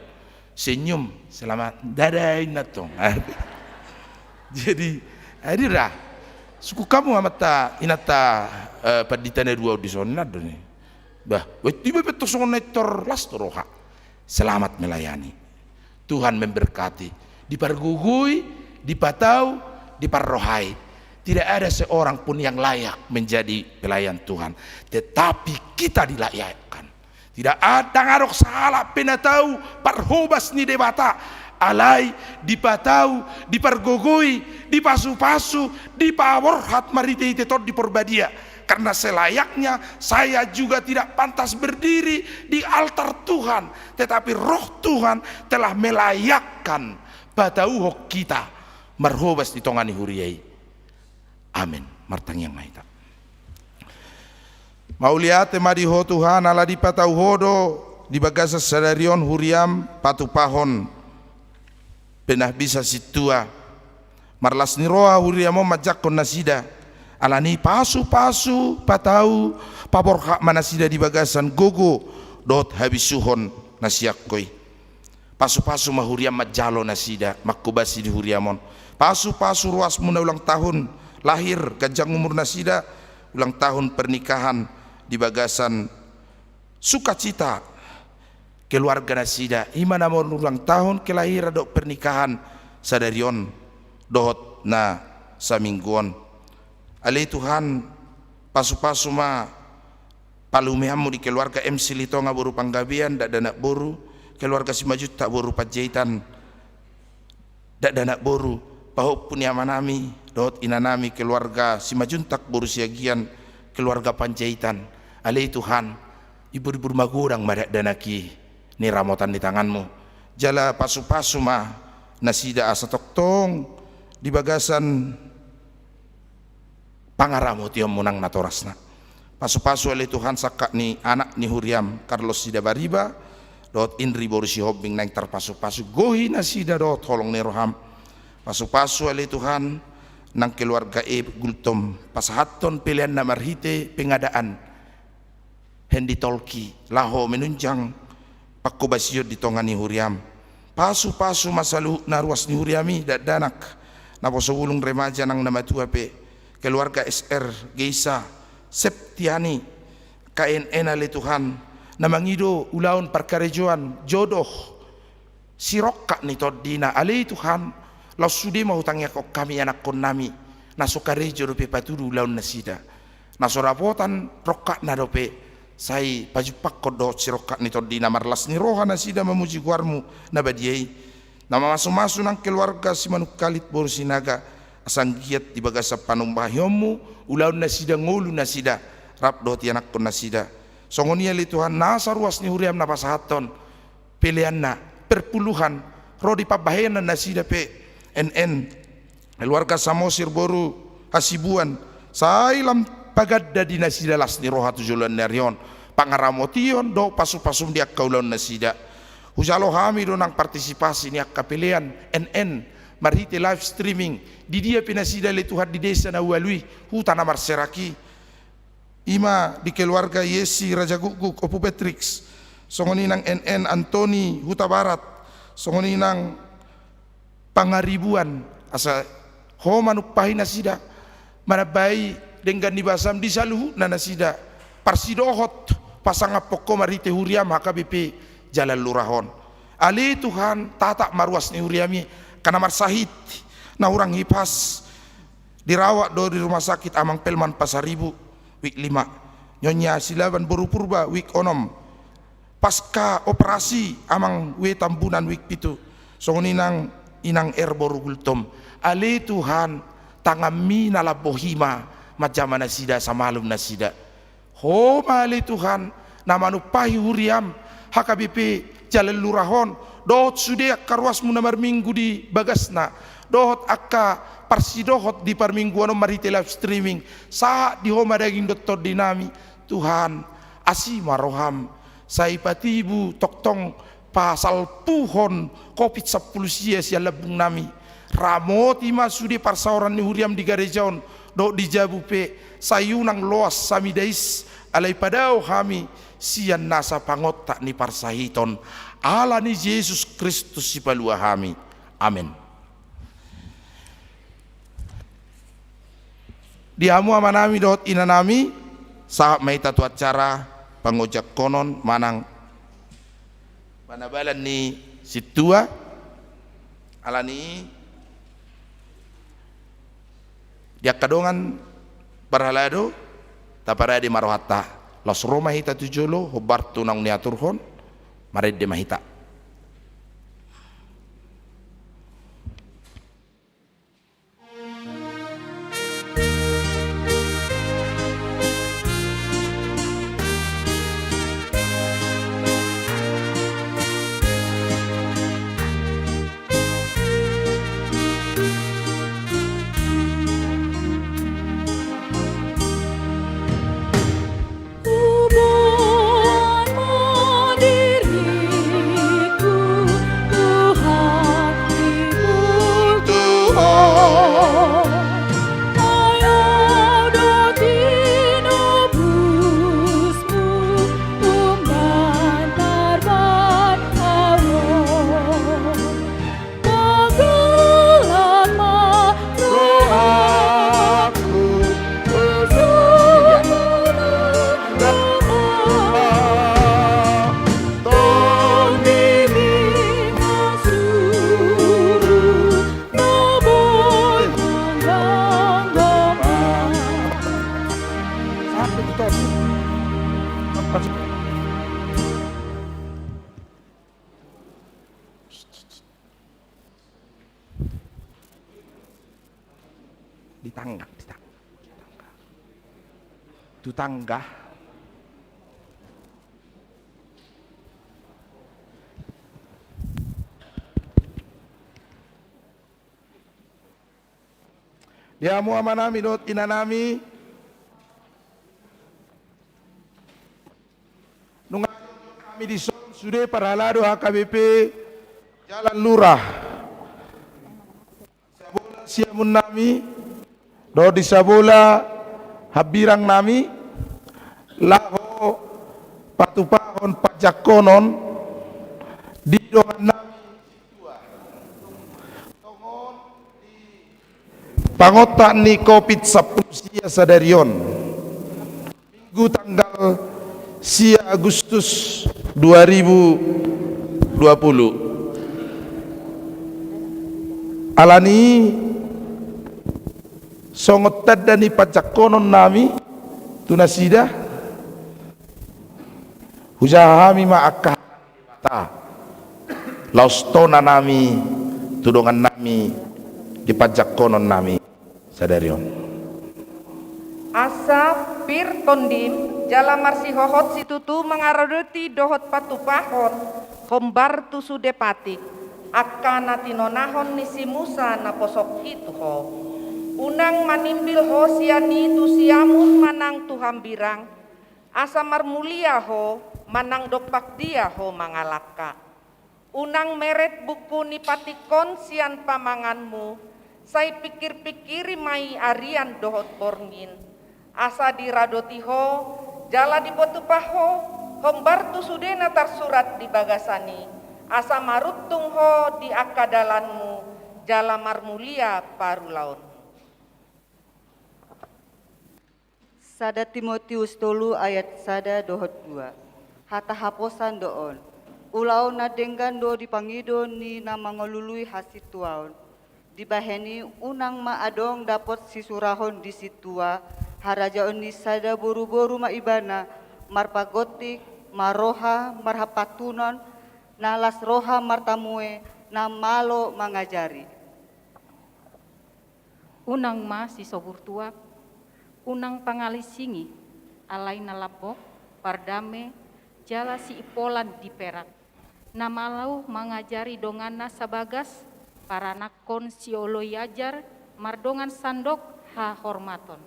Senyum, selamat, dadah inna tong. Jadi, adira, sungkun hamu amanta inanta, eh, pandita na dua on dison, inna do ni. Bah, buat iba pe tong songon na intor las do roha. Selamat melayani. Tuhan memberkati. Dipargogoi, dipatau, diparrohai. Tidak ada seorang pun yang layak menjadi pelayan Tuhan. Tetapi kita dilayakkan. Tidak ada, ndang adong sahalak pe na tau parhobas ni Debata. Alai dipatau, dipargogoi, dipasupasu, dipaborhat marhite-hite Tondi Porbadia. Karena selayaknya saya juga tidak pantas berdiri di altar Tuhan, tetapi Roh Tuhan telah melayakkan patauhon hita marhobas di tonga ni huria i. Amen. Martangiang ma hita. Mauliate ma di Ho Tuhan, ala dipatau Ho do di bagasan sadari on huriaM patupahon pe na bisa sintua. Marlas ni roha huriaM on manjangkon nasida. Ala ni i pasupasu, patau, paborhat ma nasida di bagasan gogo dohot habisuhon na sian Ho i. Pasupasu ma huriaM manjalo nasida, manghobasi di huriaM on. Pasupasu ruasMu na ulang tahun lahir, ganjang umur nasida, ulang tahun pernikahan di bagasan sukacita, keluarga nasida, i ma na marulang tahun kelahiran dohot pernikahan sadari on dohot na saminggu on. Ale Tuhan, pasu-pasu ma palumeanmu di keluarga M C Litonga boru Panggabean, dakdanak boru, keluarga Simanjuntak boru Panjaitan, dakdanak boru, pahompu ni amanami dohot inanami, keluarga Simanjuntak boru Siagian, keluarga Panjaitan. Ale Tuhan, ibur-ibur magodang ma dakdanak i, ni ramotan ni tanganmu. Jala pasu-pasu ma nasida asa tongtong di bagasan pangaramotionmu nang natorasna. Pasu-pasu ale Tuhan sangkap ni anak ni huriam Carlos Sidabariba dohot Indri boru Sihombing naeng tarpasu-pasu, gohi nasida dohot holong ni roham. Pasu-pasu ale Tuhan nang keluarga E Gultom, pasahathon peleanna marhite pengadaan handi tolki laho menunjang pangkobasion di tonga ni huriam. Pasu-pasu ma saluhutna ruas ni huriam i, dakdanak, naposo bulung, remaja nang na matua pe, keluarga S R, Geisa, Septiani, K N N ale Tuhan, na mangido ulaon parkarejoan, jodoh, sirongkap ni tondina. Ale Tuhan, laos sude ma hutangiangkon hami anakkonnami, na so karejo dope patudu ulaon nasida, na so dapotan rongkapna dope, sai pajumpangkon dohot sirongkap ni tondina. Marlas ni roha nasida mamuji goarmu na badia i. Na mamasu-masu nang keluarga Simanungkalit boru Sinaga, asa anggiat di bagasan panumpahionmu ulaon nasida, ngolu nasida rap dohot ianakkon nasida. Songon i ale Tuhan nasa ruas ni huriam na pasahathon peleanna, perpuluhan, ro di pambahenan nasida pe, N N, keluarga Samosir boru Hasibuan, sai lam paganda di nasida las ni roha tu joloan ni ari on pangaramotion dohot pasu-pasum di angka ulaon nasida. Hujalo hami do nang partisipasi ni angka pelean N N marhite live streaming, di dia pe nasida ale Tuhan, di desa na ualu i, huta na marserak i. I ma di keluarga Yesi Rajagukguk, Ompu Patrick, songon i nang N N Antoni Hutabarat, songon i nang Pangaribuan, asa Ho manumpahi nasida, manambai denggan ni basam di saluhutna nasida parsidohot pasangaphon Ho marhite huriam H K B P Jalan Lurah on. Ale Tuhan, tatap ma ruas ni huriam i, angka na marsahit, na hurang hipas, dirawat do di rumah sakit Amang Pelman Pasaribu, wik lima. Nyonya Silaban boru Purba, wik onom. Paska operasi Amang W Tambunan, wik pitu. Songon i nang Inang R boru Gultom. Ale Tuhan, tanganmi na lambok i ma manjama nasida, asa malum nasida. Ho ma ale Tuhan, na manumpahi huriam H K B P Jalan Lurah on, dohot sude angka ruasmu na marminggu di bagasna, dohot angka parsidohot di parmingguan on marhite live streaming, sahat di Ho ma daging dohot tondinami. Tuhan, asi ma roham, sai patibu tongtong pasalpuhon Covid sampulu sia sian lambungnami. Ramoti ma sude parsaoran ni huriam di gareja on dohot di jabu pe, sai unang loas hami dais, alai padao hami sian nasa pangontak ni parsahiton. Ala ni Jesus Kristus Sipalua hami. Amen. Di hamu amanami dohot inanami, sahat ma hita tu acara pangojangkonon manang panabalan ni sintua. Ala ni i, di angka dongan parhalado, taparade ma rohanta. Laos ro ma hita tu jolo, hombar tu naung niaturhon, marende ma hita. Di tangga, di tangga, di tangga. Tu tangga. Di hamu amanami dohot inanami, nunga hami dison sude parhalado H K B P jala lurah. Siamun nami, dohot di sabola hambirang nami, laho patupahon panjangkonon di dongan nami. Tongon di pangontak ni Covid sampulu sia sadari on. Minggu tanggal sia Agustus dua ribu dua puluh. Alani songon tanda ni panjangkonon nami tu nasida, hujaha hami ma angka laos tona nami tu dongan nami di panjangkonon nami sadari on. Asa pir tondim jala marsihohot situtu mangaradoti dohot patupahon hombar tu sude patik angka na tinonahon ni si Musa naposoki tu ho. Unang manimbil ho sian i tu siamun manang tu hambirang, asa marmulia ho manang dompak dia ho mangalangka. Unang meret buku ni patik on sian pamanganmu, sai pingkir-pingkiri ma i arian dohot borngin, asa diradoti ho jala dipatupa ho hombar tu sude na tarsurat di bagasan i, asa maruntung ho di angka dalanmu jala marmulia parulaonmu. Sada Timotius tolu ayat sada dohot dua. Hata haposan do on. Ulaon na denggan do dipangido ni na mangalului hasintuaon. Dibahen i unang ma adong dapot sisurahon di sintua, harajaon ni sada boruboru ma ibana, marpagontik, marroha, marhapantunon, na las roha martamue, na malo mangajari. Unang ma sisobur tuak, unang pangalisingi, alai na lambok, pardame, jala siimpolan di perak, na malo mangajari donganna sabagas paranakkon sioloi ajar mardongan sandok hahormaton.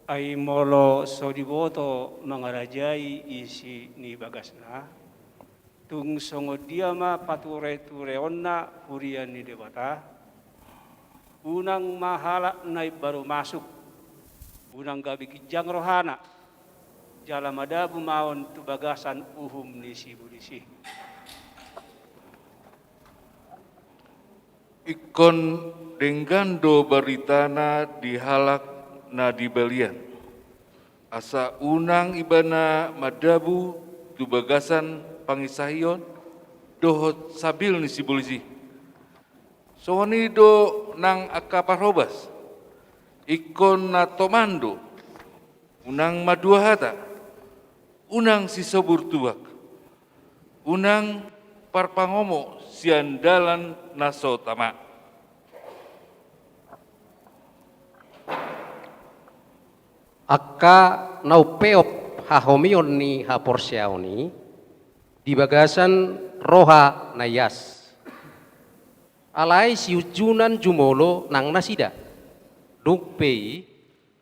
Ai molo so diboto mangarajai isi ni bagasna, tung songon dia ma paturetureonna huria ni Debata? Unang ma halak na imbaru masuk, unang gabe ginjang rohana, jala madabu ma on tu bagasan uhum ni sibolis i. Ingkon denggan do baritana di halak na di balian, asa unang ibana madabu tu bagasan pangisahion dohot sabil ni sibolis i. Songon i do nang angka parhobas, ingkon na toman do, unang madua hata, unang sisobur tuak, unang parpangomo sian dalan na so tama. Angka na umpeop hahomion ni haporseaon i di bagasan roha na ias. Alai siunjunan jumolo nang nasida, dung pe i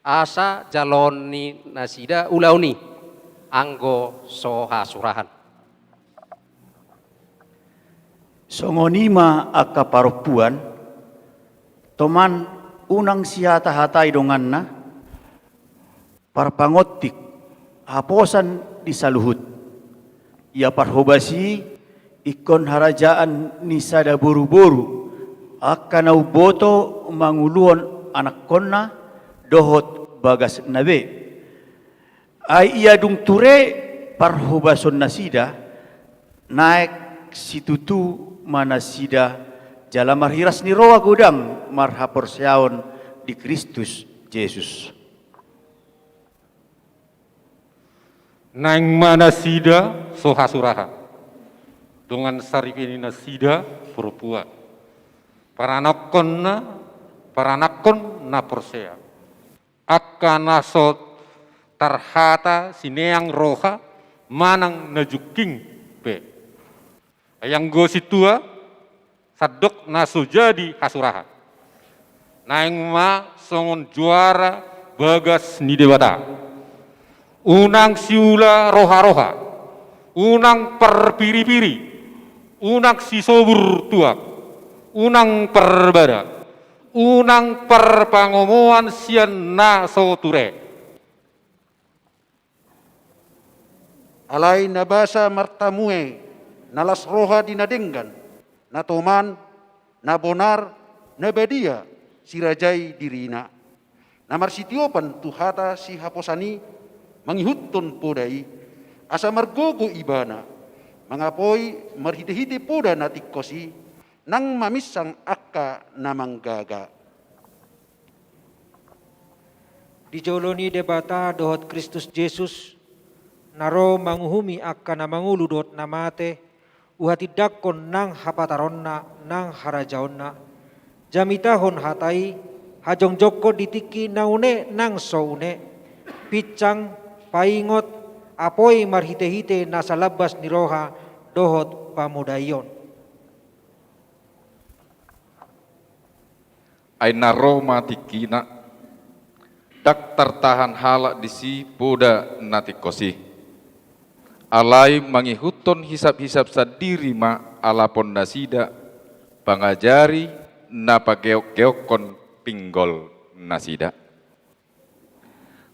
asa jaloon ni nasida ulaon i, anggo so hasurahan. Songon i ma angka parompuan, toman unang sihatahatai donganna, parpangontik, haposan di saluhut. Ia parhobas i ingkon harajaan ni sada boruboru, angka na umboto manguluhon anakkonna dohot bagasna be. Ai ia dung ture parhobason nasida, naeng situtu ma nasida jala marhiras ni roha godang marhaporseaon di Kristus Jesus. Naeng ma nasida so hasurahan, dongan saripe ni nasida parompuan. Paranakkonna, paranakkon na porsea, angka na so tarhata sineang roha manang na jungking pe. Ai anggo sintua, sandok na so jadi hasurahan, naeng ma songon juara bagas ni Debata. Unang siula roha-roha, unang parpiri-piri, unang sisobur tuak, unang parbada, unang parpangomoan sian na so ture. Alai na basa martamue, na las roha di na denggan, na toman, na bonar, na badia, sirajai dirina. Na marsitiopan tu hata sihaposan i, mangihuthon poda i, asa margogo ibana, mangapoi marhite-hite poda na tingkos i, nang maminsang angka na manggaga. Di jolo ni Debata dohot Kristus Jesus, na ro manguhumi angka na mangolu dohot na mate, huhatindangkon nang hapataronna nang harajaonna. Jamitahon hata i, hajongjongkon di tingki na une nang so une, pinsang, paingot, apoi marhite-hite na salambas ni roha dohot pamodaion. Ai na ro ma tingkina, ndang tartahan halak disi poda na tingkos i. Alai mangihuthon hisap-hisap sandiri ma alapon nasida, pangajari na pageok-geokkon pinggol nasida.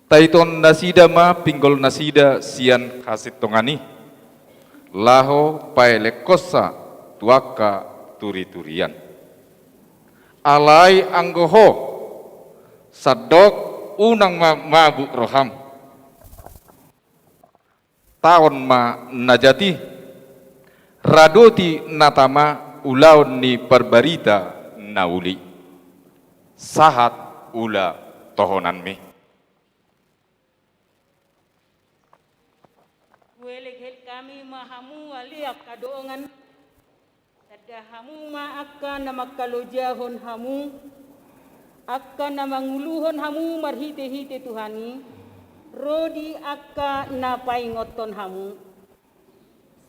Taitoon nasida ma pinggol nasida sian hasintongan i, laho paelekkonsa tu angka turi-turian. Alai anggo ho, sandok unang ma mabuk roham. Taon ma na jat i, radoti na tama ulaon ni parbarita na uli. Sahat ula tohonanmi. Huelek-elek hami ma hamu ale angka dongan. Tanda hamu ma angka na mangkalojahon hamu, angka na manguluhon hamu marhite-hite Tuhan i, ro di angka na paingothon hamu.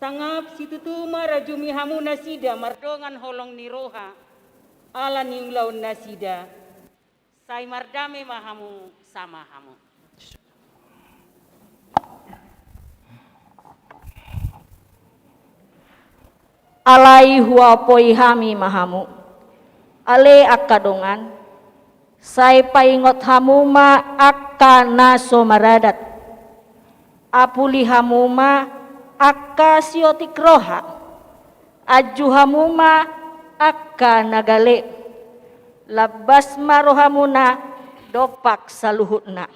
Sangap situtu ma rajumi hamu nasida mardongan holong ni roha, ala ni ulaon nasida. Sai mardame ma hamu sama hamu. Alai huapoi hami ma hamu, ale angka dongan, sai paingot hamu ma angka na so maradat. Apuli hamu ma angka siotik roha, anju hamu ma angka na gale, lambas ma rohamuna dompak saluhutna.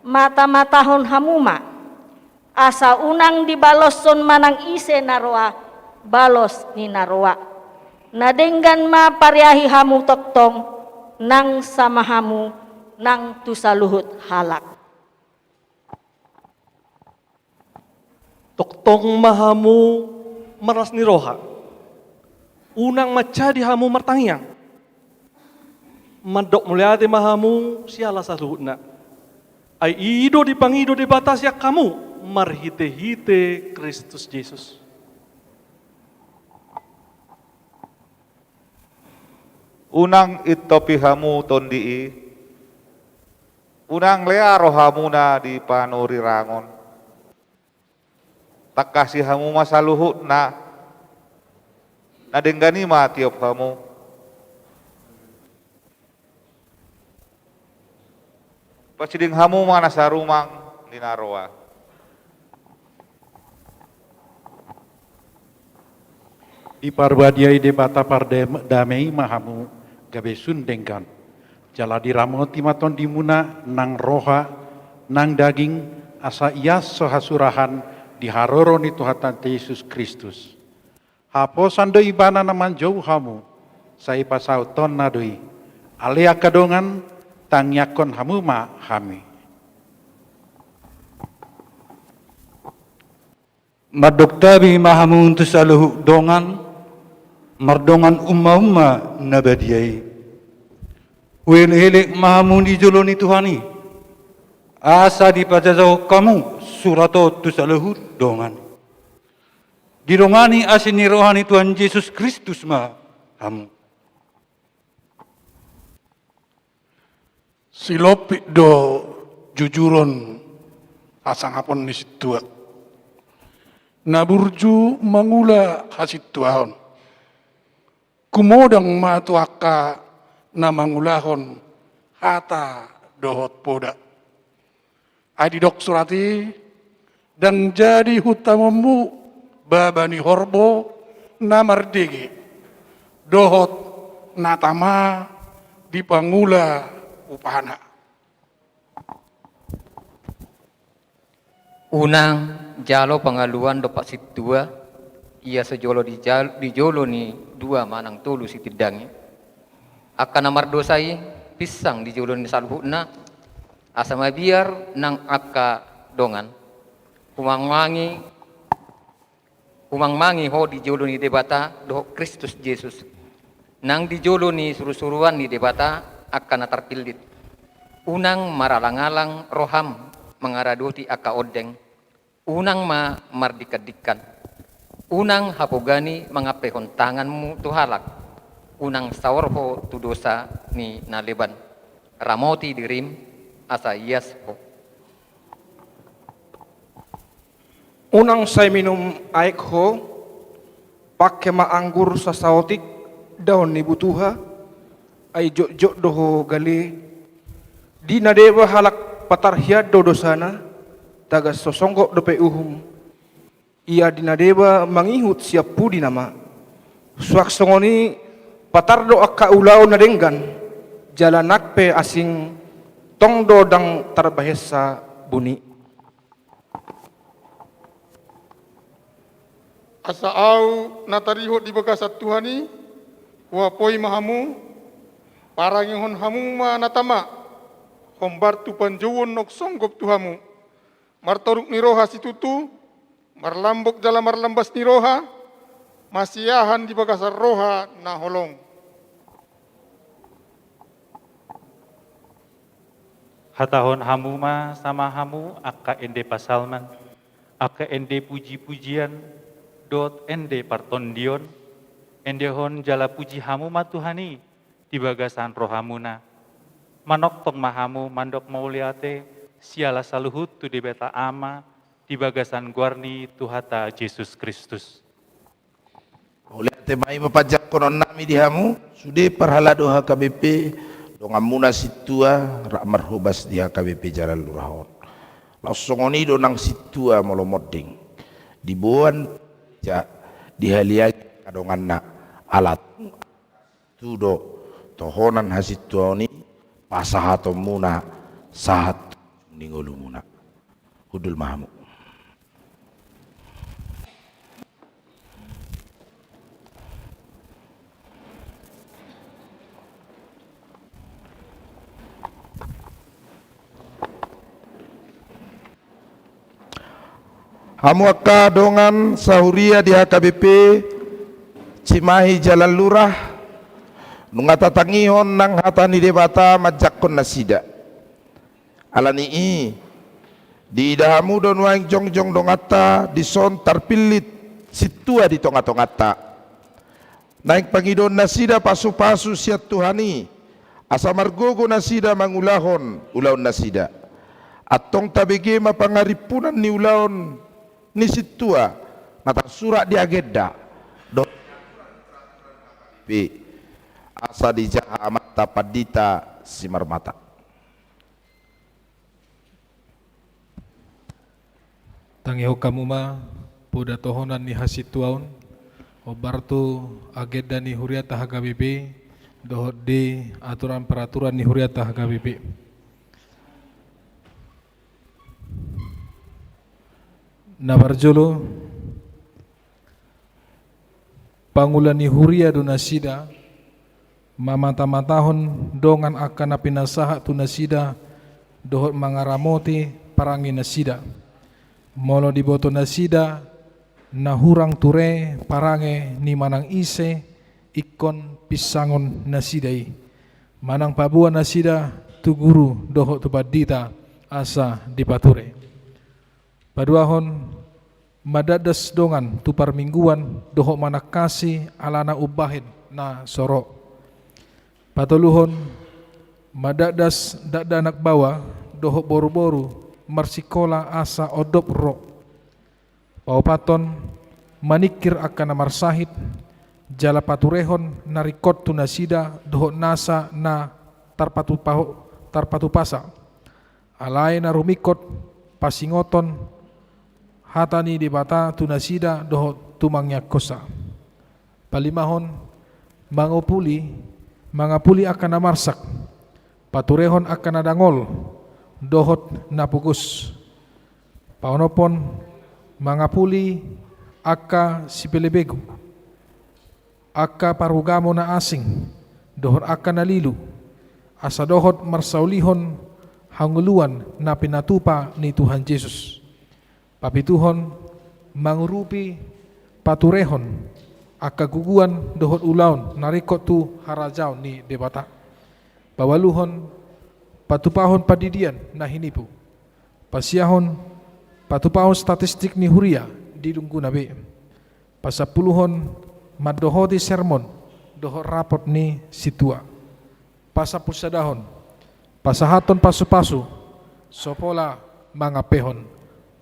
Mata-matahon hamu ma, asa unang dibaloshon manang ise na roa balos ni na roa. Na denggan ma pareahi hamu tongtong, nang sama hamu, nang tu saluhut halak. Tongtong ma hamu marlas ni roha. Unang mansadi hamu martangiang. Mandok mauliate ma hamu siala saluhutna. Ai i do dipangido Debata sian hamu marhite-hite Kristus Jesus. Unang intopi hamu tondi i, unang lea rohamuna di panurirangon. Tangkasi hamu ma saluhutna, na denggan i ma tiop hamu. Pasiding hamu ma na sarumang di na roa. Diparbadiai Debata pardame i ma hamu gabe sun denggan. Jala diramoti ma tondimuna nang roha, nang daging, asa ias so hasurahan di haroro ni Tuhanta Jesus Kristus. Haposan do ibana na manjou hamu, sai pasautonna do i. Ale angka dongan, tangiangkon hamu ma hami. Mandok tabi ma hamu tu saluhut dongan, Mardongan umma-umma na badia i. Huelek-elek ma hamu di jolo ni Tuhan i, asa dipajajahon hamu surat on tu saluhut dongan. Didongani asi ni roha ni Tuhan Jesus Kristus ma hamu. Silompit do jujuron hasangapon ni sintua. Na burju mangula hasintuaon. Kumodang ma tu angka na mangulahon hata dohot poda. Ai didok surat i, ndang jadi hutamonmu baba ni horbo na mardege, dohot na tama di pangula upana. Unang jalo pangaluan dompak sintua, ia so jolo di jal-, di jolo ni dua manang tolu sitindangi. Angka na mardosa i pinsang di jolo ni saluhutna, asa mabiar nang angka dongan. Humangmangi, humangmangi ho di jolo ni Debata dohot Kristus Jesus. Nang di jolo ni surusuruan ni Debata angka na tarpillit. Unang maralang-alang roham mangaradoti angka ondeng. Unang ma mardingkan-dingkan. Unang hapogani mangampehon tanganmu tu halak. Unang saor ho tu dosa ni na leban. Ramoti dirim asa ias ho. Unang sai minum aek ho, pangke ma anggur sasaotik daon ni butuha, ai jotjot do ho gale. Di na deba halak patar hian do dosana, tagan so songgop dope uhum. Ia di na deba mangihut sian pudi nama. Suang songon i patar do angka ulaon na denggan, jala nang pe asing tong do ndang tarbahensa buni. Asa ahu na tarihot di bagasan Tuhan i, huapoi ma hamu, parangehon hamu ma na tama, hombar tu panjouon na songgop tu hamu. Martoruk ni roha situtu, marlambok jala marlambas ni roha, masiahan di bagasan roha na holong. Hatahon hamu ma sama hamu angka ende pasalman, angka ende puji-pujian, dohot ende partondion, endehon jala puji hamu ma Tuhan i di bagasan rohamuna. Manongtong ma hamu mandok mauliate siala saluhut tu Debata Ama di bagasan goar ni Tuhanta Jesus Kristus. Mauliate ma i ma panjangkonon nami di hamu, sude parhalado H K B P, donganmuna sintua, rap marhobas di H K B P Jalan Lurah on. Laos songon i do nang sintua molo monding. Diboan ja dihaliangi angka donganna, ala tu do tohonan hasintuaon i pasahatonmuna sahat tu ujung ni ngolumuna. Hundul ma hamu. Hamu angka dongan sahuria di H K B P Cimahi Jalan Lurah, nunga tatangihon nang hata ni Debata manjangkon nasida. Ala ni i, diida hamu do nuaeng jongjong donganta dison tarpillit sintua di tonga-tonganta. Naeng pangidoon nasida pasu-pasu sian Tuhan i, asa margogo nasida mangulahon ulaon nasida. Antong tabege ma pangarimpunan ni ulaon ni sintua na tarsurat di agenda dohot pe asa dijaha amanta Pandita Simarmata. Tangihon hamu ma poda tohonan ni hasintuaon, hombar tu agenda ni huriata H K B P dohot di aturan peraturan ni huriata H K B P. Na parjolo, pangula ni huria do nasida, mamata-matahon dongan angka na pinasahat tu nasida dohot mangaramoti parange nasida. Molo diboto nasida na hurang ture parange ni manang ise, ingkon pinsangon nasida i, manang paboa nasida tu guru dohot tu pandita asa dipature. Paduahon, mandatdas dongan tu parmingguan dohot manangkasi alana umbahen na so ro. Patoluhon, mandatdas dakdanak baoa dohot boruboru marsikola asa ondop ro. Paopathon, maningkir angka na marsahit jala paturehon na ringkot tu nasida dohot nasa na tarpatupa-, tarpatupasa. Alai na rumingkot pasingothon hata ni Debata tu nasida dohot tu mangiangkonsa. Palimahon, mangapuli, mangapuli angka na marsak, paturehon angka na dangol dohot na pogos. Paonomhon, mangapuli angka sipelebegu, angka parugamo na asing, dohot angka na lilu, asa dohot marsaulihon hangoluan na pinatupa ni Tuhan Jesus. Papituhon, mangurupi, paturehon angka guguan dohot ulaon na ringkot tu harajaon ni Debata. Paualuhon, patupahon pandidian na hinipu. Pasiahon, patupahon statistik ni huria di dunggona be. Pasampuluhon, mandohoti sermon dohot rapot ni sintua. Pasampulusadahon, pasahathon pasupasu so pola mangampehon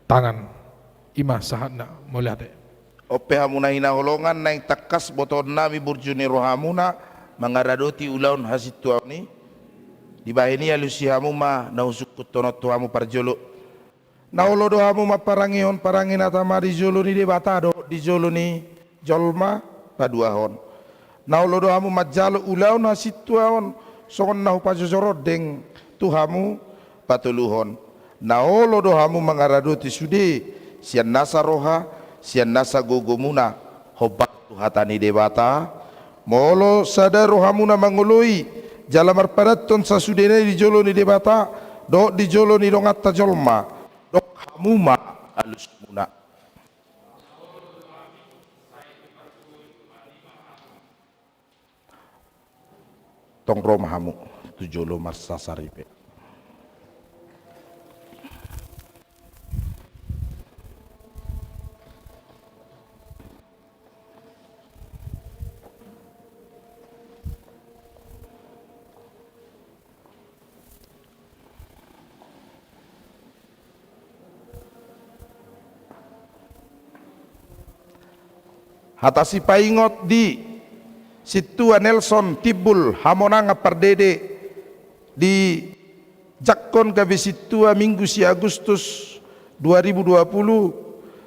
tangan. I ma sahatna, mauliate. On pe hamu na hinaholongan, naeng tangkas botoonnami burju ni rohamuna mangaradoti ulaon hasintuaon i. Dibahen i alusi hamu ma na husungkunhon on tu hamu parjolo. Na olo do hamu mamparangehon parange na tama di jolo ni Debata dohot di jolo ni jolma? Paduahon, na olo do hamu manjalo ulaon hasintuaon songon na hupajojor rondeng tu hamu? Patoluhon, na olo do hamu mangaradoti sude sian nasa roha, sian nasa gogomuna, hombar tu hata ni Debata? Molo sada rohamuna mangoloi jala marpadathon sasudena i di jolo ni Debata dohot di jolo ni donganta jolma, dok hamu ma alusmuna. Tong ro ma hamu tu jolo marsasaripe. Hata sipaingot di Sintua Nelson Timbul Hamonangan Pardede, dijangkon gabe sintua Minggu sia Agustus dua ribu dua puluh,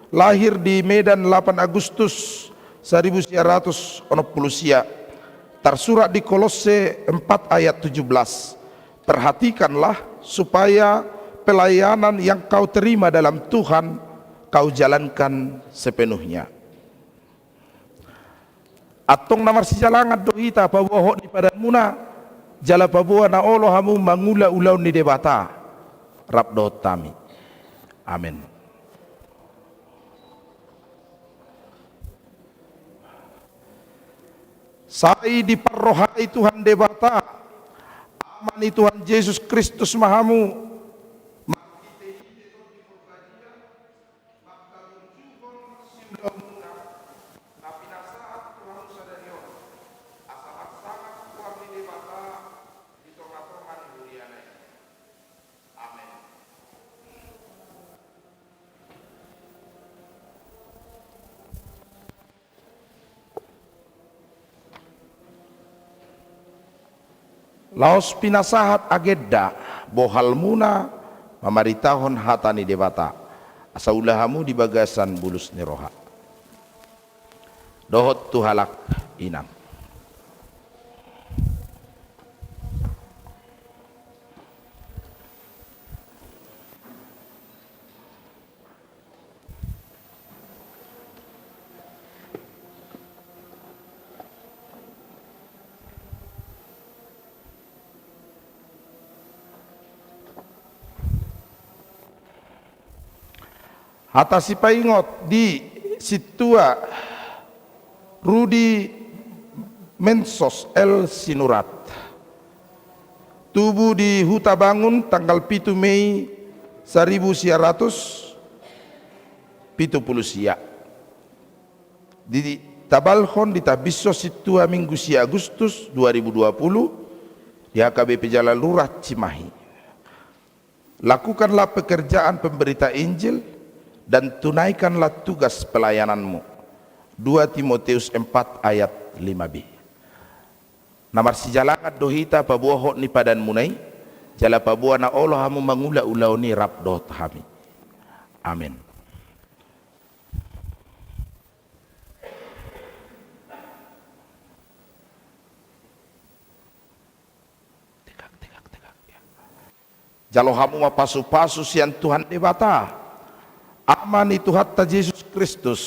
lahir di Medan delapan Agustus seribu sia ratus onom puluh sia. Tarsurat di Kolosse empat ayat tujuh belas. Perhatikanlah supaya pelayanan yang kau terima dalam Tuhan kau jalankan sepenuhnya. Antong na marsijalangan do hita paboa hot ni padanmuna, jala paboa na olo hamu mangula ulaon ni Debata rap dohot hami. Amen. Sai diparrohai Tuhan Debata, Ama ni Tuhan Jesus Kristus ma hamu, marhitehite Tondi Porbadia, mangkaluargahon siulaonmuna na pinasahat tu hamu sadari on, asa marsangap goar ni Debata di tongatonga ni huriana i. Amen. Laos pinasahat agenda bohalmuna mamaritahon hata ni Debata, asa ula hamu di bagasan bulus ni roha. Dohot tu halak inang. Hata sipaingot di Sintua Rudi Mensos L Sinurat. Tubu di Hutabangun tanggal pitu Mei saribu sia ratus pitu pulu sia. Ditabalhon, ditambishon sintua Minggu sia Agustus dua ribu dua pulu di H K B P Jalan Lurah Cimahi. Lakukanlah pekerjaan pemberita Injil dan tunaikanlah tugas pelayananmu. Dua Timoteus empat ayat lima B. Na marsijalangan do hita paboahon ni padanmuna i, jala paboa na olo hamu mangula ulaon i rap dohot hami. Amen. Tegak, tegak, tegak, ya. Jalo hamu ma pasupasu sian Tuhan Debata, Ama ni Tuhanta Jesus Kristus,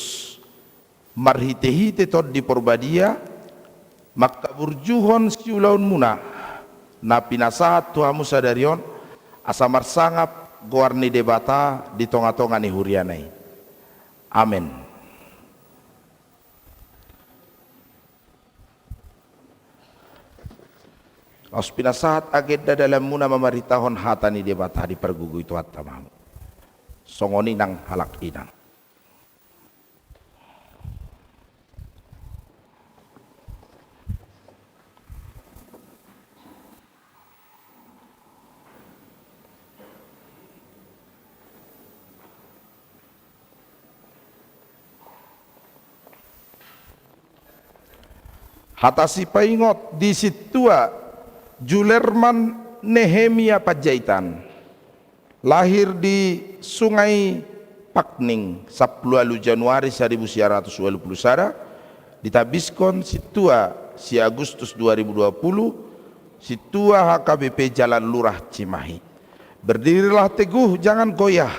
marhitehite Tondi Porbadia, mangkaburjuhon siulaonmuna na pinasahat tu hamu sadari on, asa marsangap goar ni Debata di tongatonga ni huriana i. Amen. Laos pinasahat agenda dalanmuna mamaritahon hata ni Debata, dipargogoi Tuhanta ma hamu. Songon i nang halak inang. Hata sipaingot di sintua Julerman Nehemia Panjaitan, lahir di Sungai Pakning, sampulu ualu Januari saribu sia ratus ualu pulu sada, ditambishon sintua sia Agustus dua ribu dua pulu, sintua H K B P Jalan Lurah Cimahi. Berdirilah teguh, jangan goyah,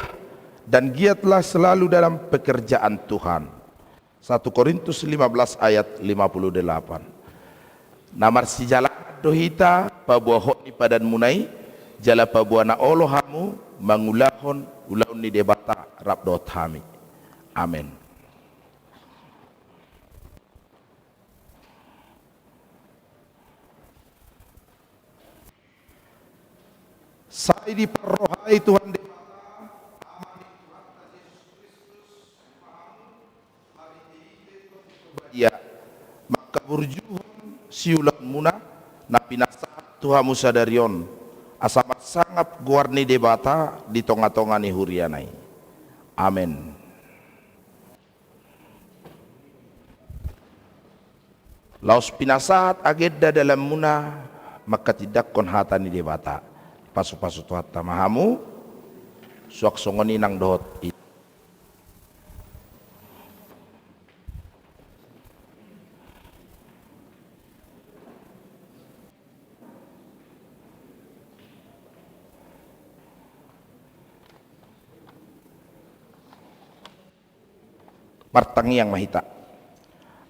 dan giatlah selalu dalam pekerjaan Tuhan. Satu Korintus lima belas ayat lima puluh delapan. Na marsijalangan do hita paboahon ni padanmuna i, jala paboa na olo hamu mangulahon ulaon ni Debata rap dohot hami. Amen. Sai diparrohai Tuhan Debata, Ama ni Tuhanta Jesus Kristus, marhitehite Tondi Porbadia, mangkaburjuhon siulaonmuna na pinasahat tu hamu sadari on, asa marsangap goar ni Debata di tongatonga ni huriana i. Amen. Laos pinasahat agenda dalanmuna manghatindanghon hata ni Debata. Pasupasu Tuhanta ma hamu, suang songon i nang dohot i. Martangiang ma hita.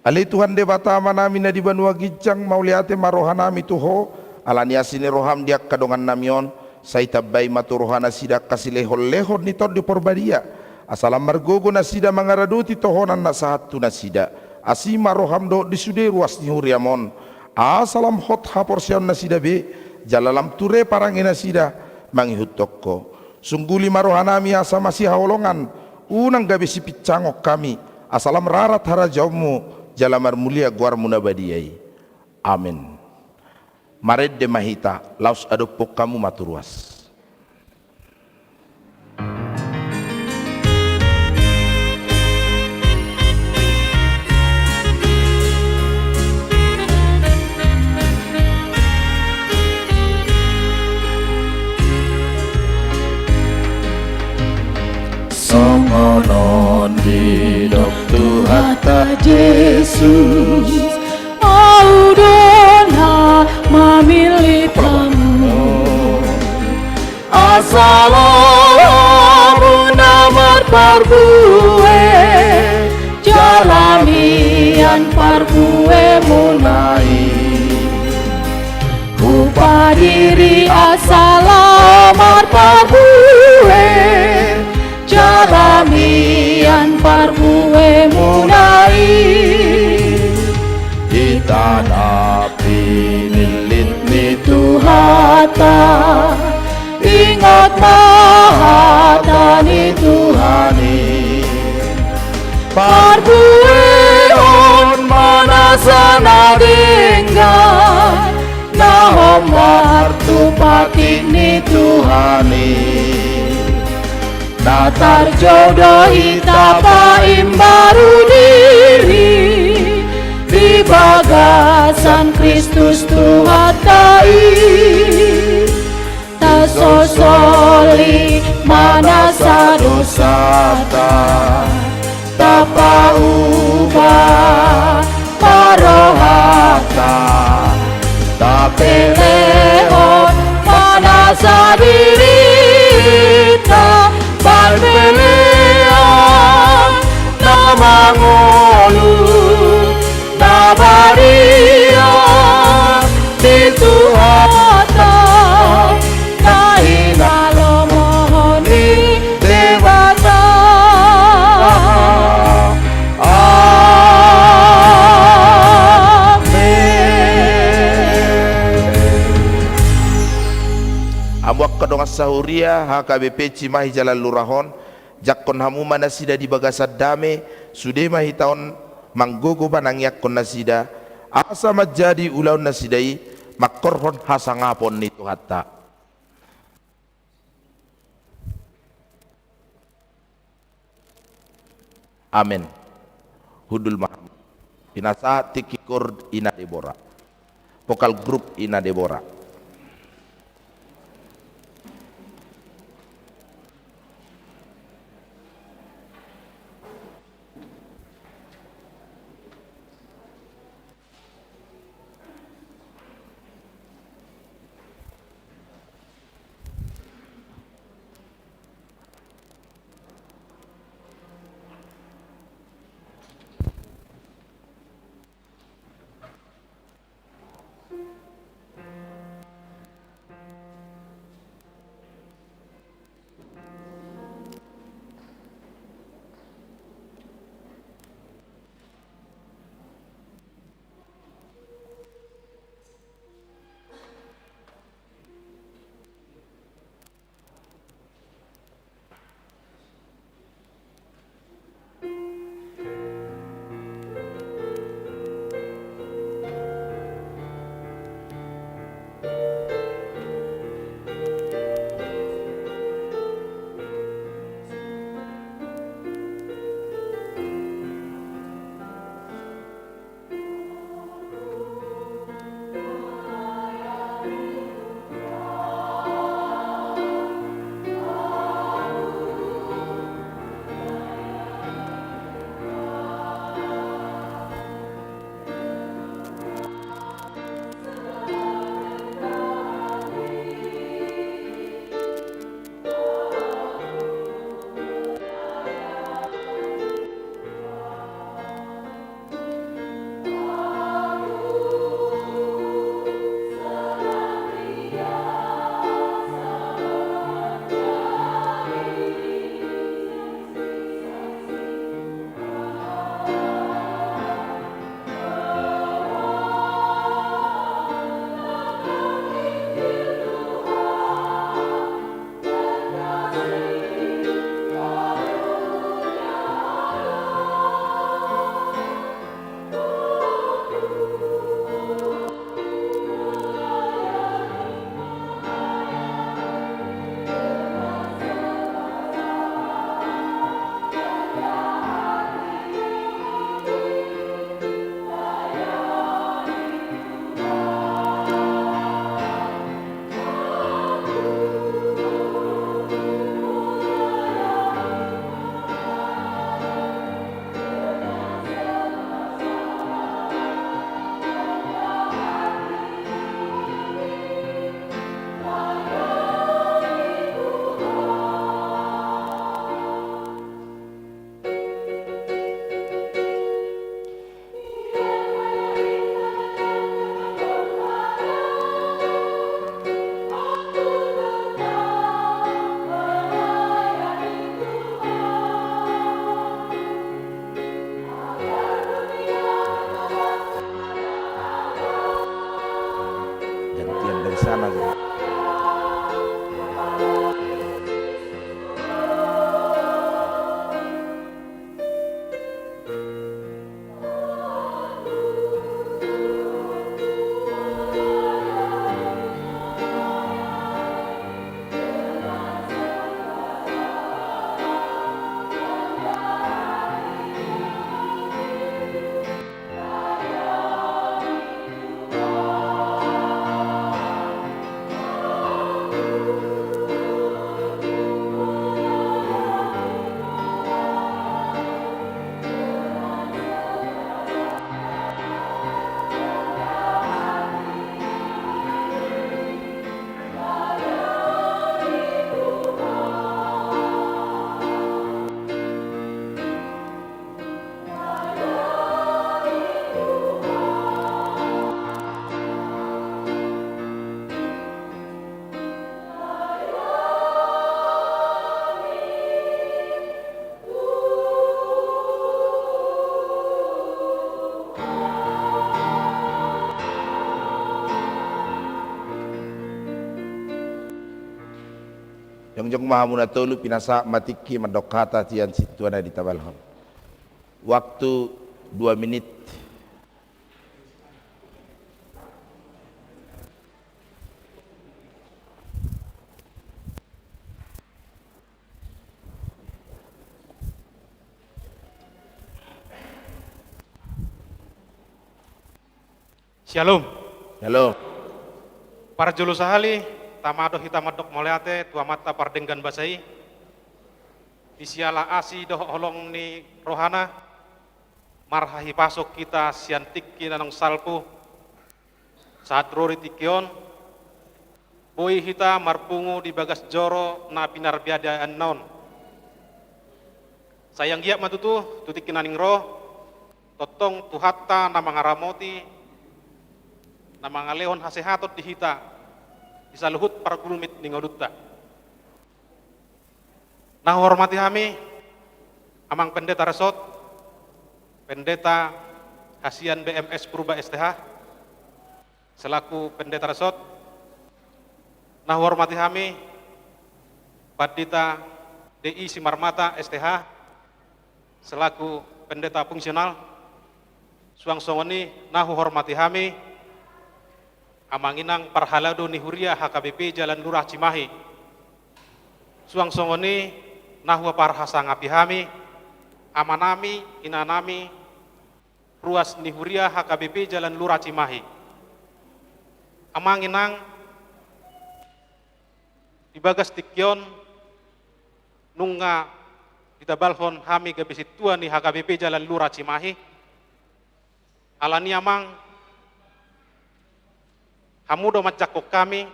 Ale Tuhan Debata Amanami na di banua ginjang, mauliate ma rohanami tu Ho, ala ni asi ni roham di angka dongannami on, sai tambai ma tu rohanasida angka silehonlehon ni Tondi Porbadia, asa lam margogo nasida mangaradoti tohonan na sahat tu nasida. Asi ma roham dohot di sude ruas ni huriam on, asa lam hot haporseaonnasida be, jala lam ture parangenasida mangihuthon Ho. Sungguli ma rohanami asa masihaholongan, unang gabe sipinsangon hami, asa lam rarat harajaonmu, jala marmulia goarmu na badia i. Amen. Marende ma hita, laos adophon hamu ma tu ruas. Songon on didok Tuhanta Jesus, Ahu do na mamillit hamu. Asa olo hamu na marparbue, jala mian parbuemuna i. Hupadiri asa lam marparbue, jala mian parbuemuna i. Hita Tapi nillit ni Tuhanta, ingot ma hata ni Tuhan i. Parbuehon ma nasa na denggan, na hombar tu patik ni Tuhan i. Na tarjou do hita paimbaru diri di bagasan Kristus Tuhanta i. Tasosoli ma nasa dosanta, tapauba ma rohanta, tapelehon ma nasa dirinta, parpelean na mangolu na badia di Tuhanta, na hinalomohon ni Debata. Amen. Hamu angka dongan sahuria, H K B P Cimahi Jalan Lurah on, jangkon hamu ma nasida di bagasan dame, sude ma hita on manggogo manangiangkon nasida, asa manjadi ulaon nasida i mangkorhon hasangapon ni Tuhanta. Amen. Hundul ma hamu. Pinasahat tingki chord Ina Debora. Vokal grup Ina Debora. Sana. Jongjong ma hamu na tolu, pinasahat ma tingki mandok hata sian sintua na ditabalhon. Waktu dua menit. Syalom. Syalom. Parjolo sahali, tama do hita mandok mauliate tu Amanta pardenggan basa i, di siala asi dohot holong ni rohana, marhahipason hita sian tingki na naung salpu, sahat ro di tingki on, boi hita marpungu di bagas joro na pinarbadia on. Sai anggiat ma tutu, tu tingki na naeng ro, tongtong Tuhanta na mangaramoti, na mangalehon hasehaton di hita, di saluhut pargulmit ni ngolunta. Na huhormati hami, Amang Pendeta Resort, Pendeta hasian B M S Purba S T H, selaku Pendeta Resort, na huhormati hami, Pandita D I Simarmata S T H, selaku Pendeta Fungsional, suang songon i na huhormati hami, Amang Inang parhalado ni huria H K B P Jalan Lurah Cimahi. Suang songon i na huparhasangapi hami, amanami, inanami, ruas ni huria H K B P Jalan Lurah Cimahi. Amang Inang, di bagas tingki on, nunga ditabalhon hami gabe sintua ni H K B P Jalan Lurah Cimahi. Alani Amang, hamu do manjangkon hami,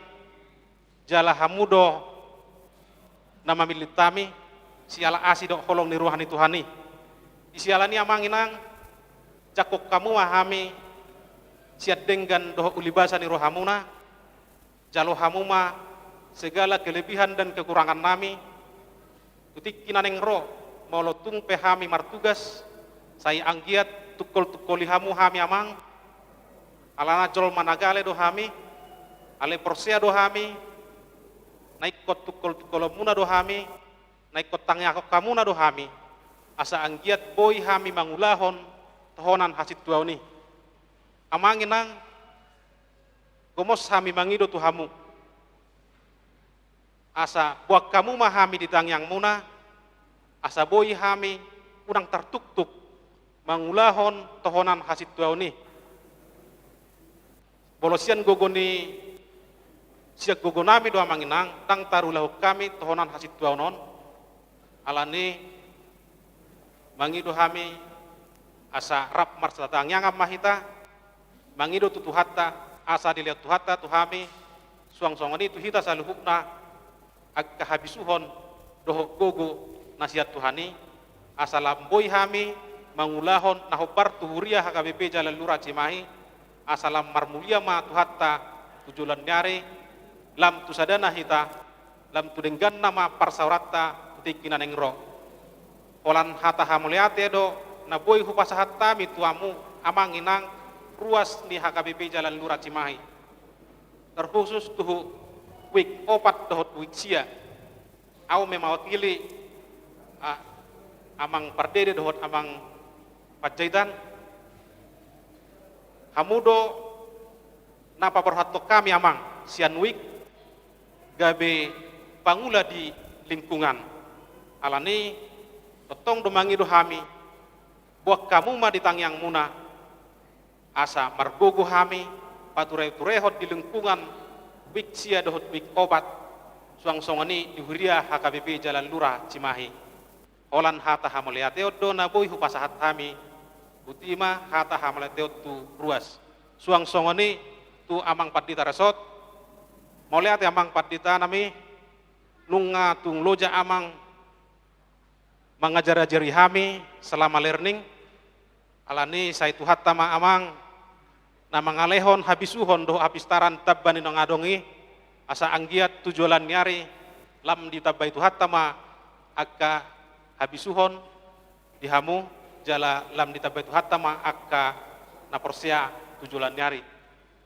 jala hamu do na mamillit hami, siala asi dohot holong ni roha ni Tuhan i. Di siala ni Amang Inang, jangkon hamu ma hami, sian denggan dohot ulibasa ni rohamuna, jalo hamu ma segala kelebihan dan kekurangan nami, tu tingki na naeng ro, molo tung pe hami martugas, sai anggiat tungkol-tungkoli hamu hami Amang, alana jolma na gale do hami, alai porsea do hami, na ingkon tungkol-tungkolonmuna do hami, na ingkon tangiangkon hamuna do hami, asa anggiat boi hami mangulahon tohonan hasintuaon i. Amang Inang, gomos hami mangido tu hamu. Asa boan hamu ma hami di tangiangmuna, asa boi hami unang tartuktuk mangulahon tohonan hasintuaon i. Molo sian gogo ni, sian gogo nami do Amang Inang, ndang tarulahon hami tohonan hasintuaon on, alani mangido hami asa rap marsitangiangan ma hita, mangido tu Tuhanta, asa dilehon Tuhanta tu hami, suang songon i tu hita saluhutna, angka habisuhon dohot gogo na sian Tuhan i, asa lam boi hami mangulahon na hombar tu huria H K B P Jalan Lurah Cimahi, asa lam marmulia ma Tuhanta tu joloan ni ari, lam tu sadana hita, lam tu dengganna ma parsaoranta tu tingki na naeng ro. Holan hata hamauliate do na boi hupasahat hami tu hamu Amang Inang, ruas ni H K B P Jalan Lurah Cimahi. terkhusus tu wijk opat dohot wijk sia. Au ma mewakili, ah, Amang Pardede dohot Amang Panjaitan. Hamu do na paborhathon hami, Amang, sian wijk gabe pangula di lingkungan. Alani tongtong do mangido hami, boan hamu ma di tangiangmuna, asa margogo hami patureturehon di lingkungan wijk sia dohot wijk opat, suang songon i di huria H K B P Jalan Lura Cimahi. Holan hata hamauliateon do na boi hupasahat hami, botima hata hamauliateon tu ruas. Suang songon i tu Amang Pandita Resort. Mauliate Amang Pandita nami, nunga tung loja Amang mangajarajari hami selama learning. Alani sai Tuhanta ma Amang na mangalehon habisuhon dohot hapistaran tamba ni naung adong i, asa anggiat tu joloan ni ari lam ditambai Tuhanta ma angka habisuhon di hamu, jala lam ditambai Tuhanta ma angka na porsea tu joloan ni ari.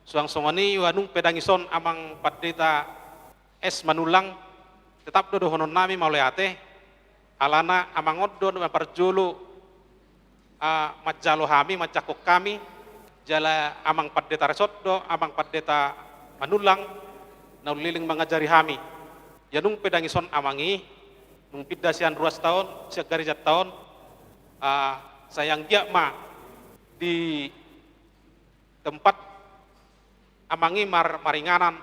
Suang songon i, nunga pe dang dison Amang Pandita S Manullang, tetap do dohonon nami mauliate, alana Amang on do na parjolo, ah, manjalo hami, manjangkon hami, jala Amang Pandita Resort do, Amang Pandita Manullang, na umleleng mangajari hami. Ia nunga pe dang dison Amang i, nunga pinda sian ruasta on, sian garejanta on, ah, sai anggiat ma di tempat Amang i mar-, maringanan,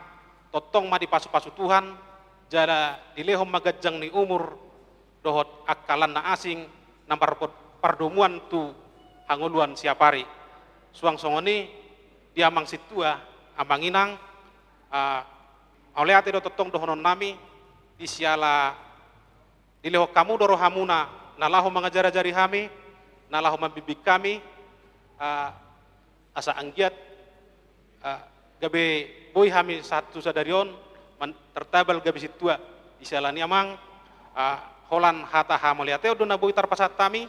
tongtong ma dipasupasu Tuhan, jala dilehon ma ganjang ni umur dohot angka lan na asing na marpod-, pardomuan tu hangoluan siapari. Suang songon i di Amang Sintua, Amang Inang, ah, mauliate do tongtong dohonon nami, di siala dilehon hamu do rohamuna na laho mangajarajari hami, na laho mambimbing hami, ah, asa anggiat, ah, gabe boi hami sahat tu sadari on man-, tartabal gabe sintua. Di siala ni i Amang, ah, holan hata hamauliateon do na boi tarpasahat hami,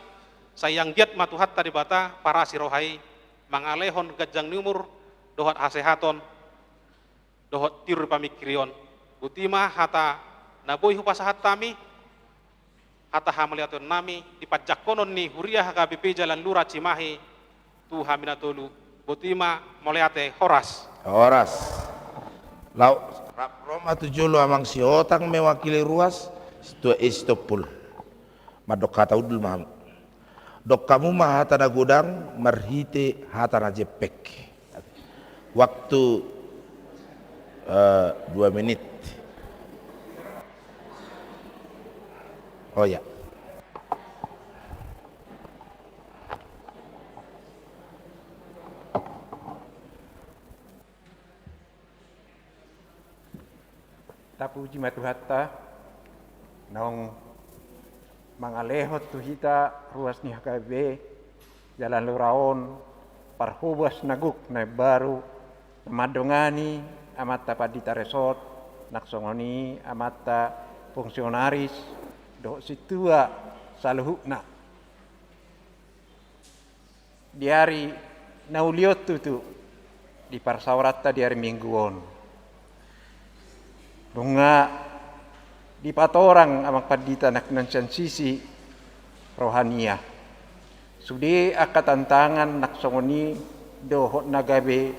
sai anggiat ma Tuhanta Debata parasi roha i mangalehon ganjang ni umur dohot hasehaton dohot tiur pamingkirion. Botima hata na boi hupasahat hami, hata hamauliateon nami di panjangkonon ni huria H K B P Jalan Lura Cimahi tu hami na tolu. Botima, mauliate, horas. Horas. Laos rap ro ma tu jolo Amang Sihotang mewakili ruas, Sintua S Sitompul. Mandok hata hundul ma hamu. Dok hamu ma hata na godang marhite hata na jempek. Waktu, eh, dua menit. Oh ya. Tapuji ma Tuhanta, naung mangalehon tu hita ruas ni H K B P Jalan Lura on, parhobas na gok na imbaru, na mandongani amanta Pandita Resort, nang songon i amanta fungsionaris, dohot sintua saluhutna. Di ari na uli on tutu, di parsaoranta di ari Minggu on. Nunga dipatorang Amang Pandita nang sian sisi rohania. Sude angka tantangan nang songon i dohot na gabe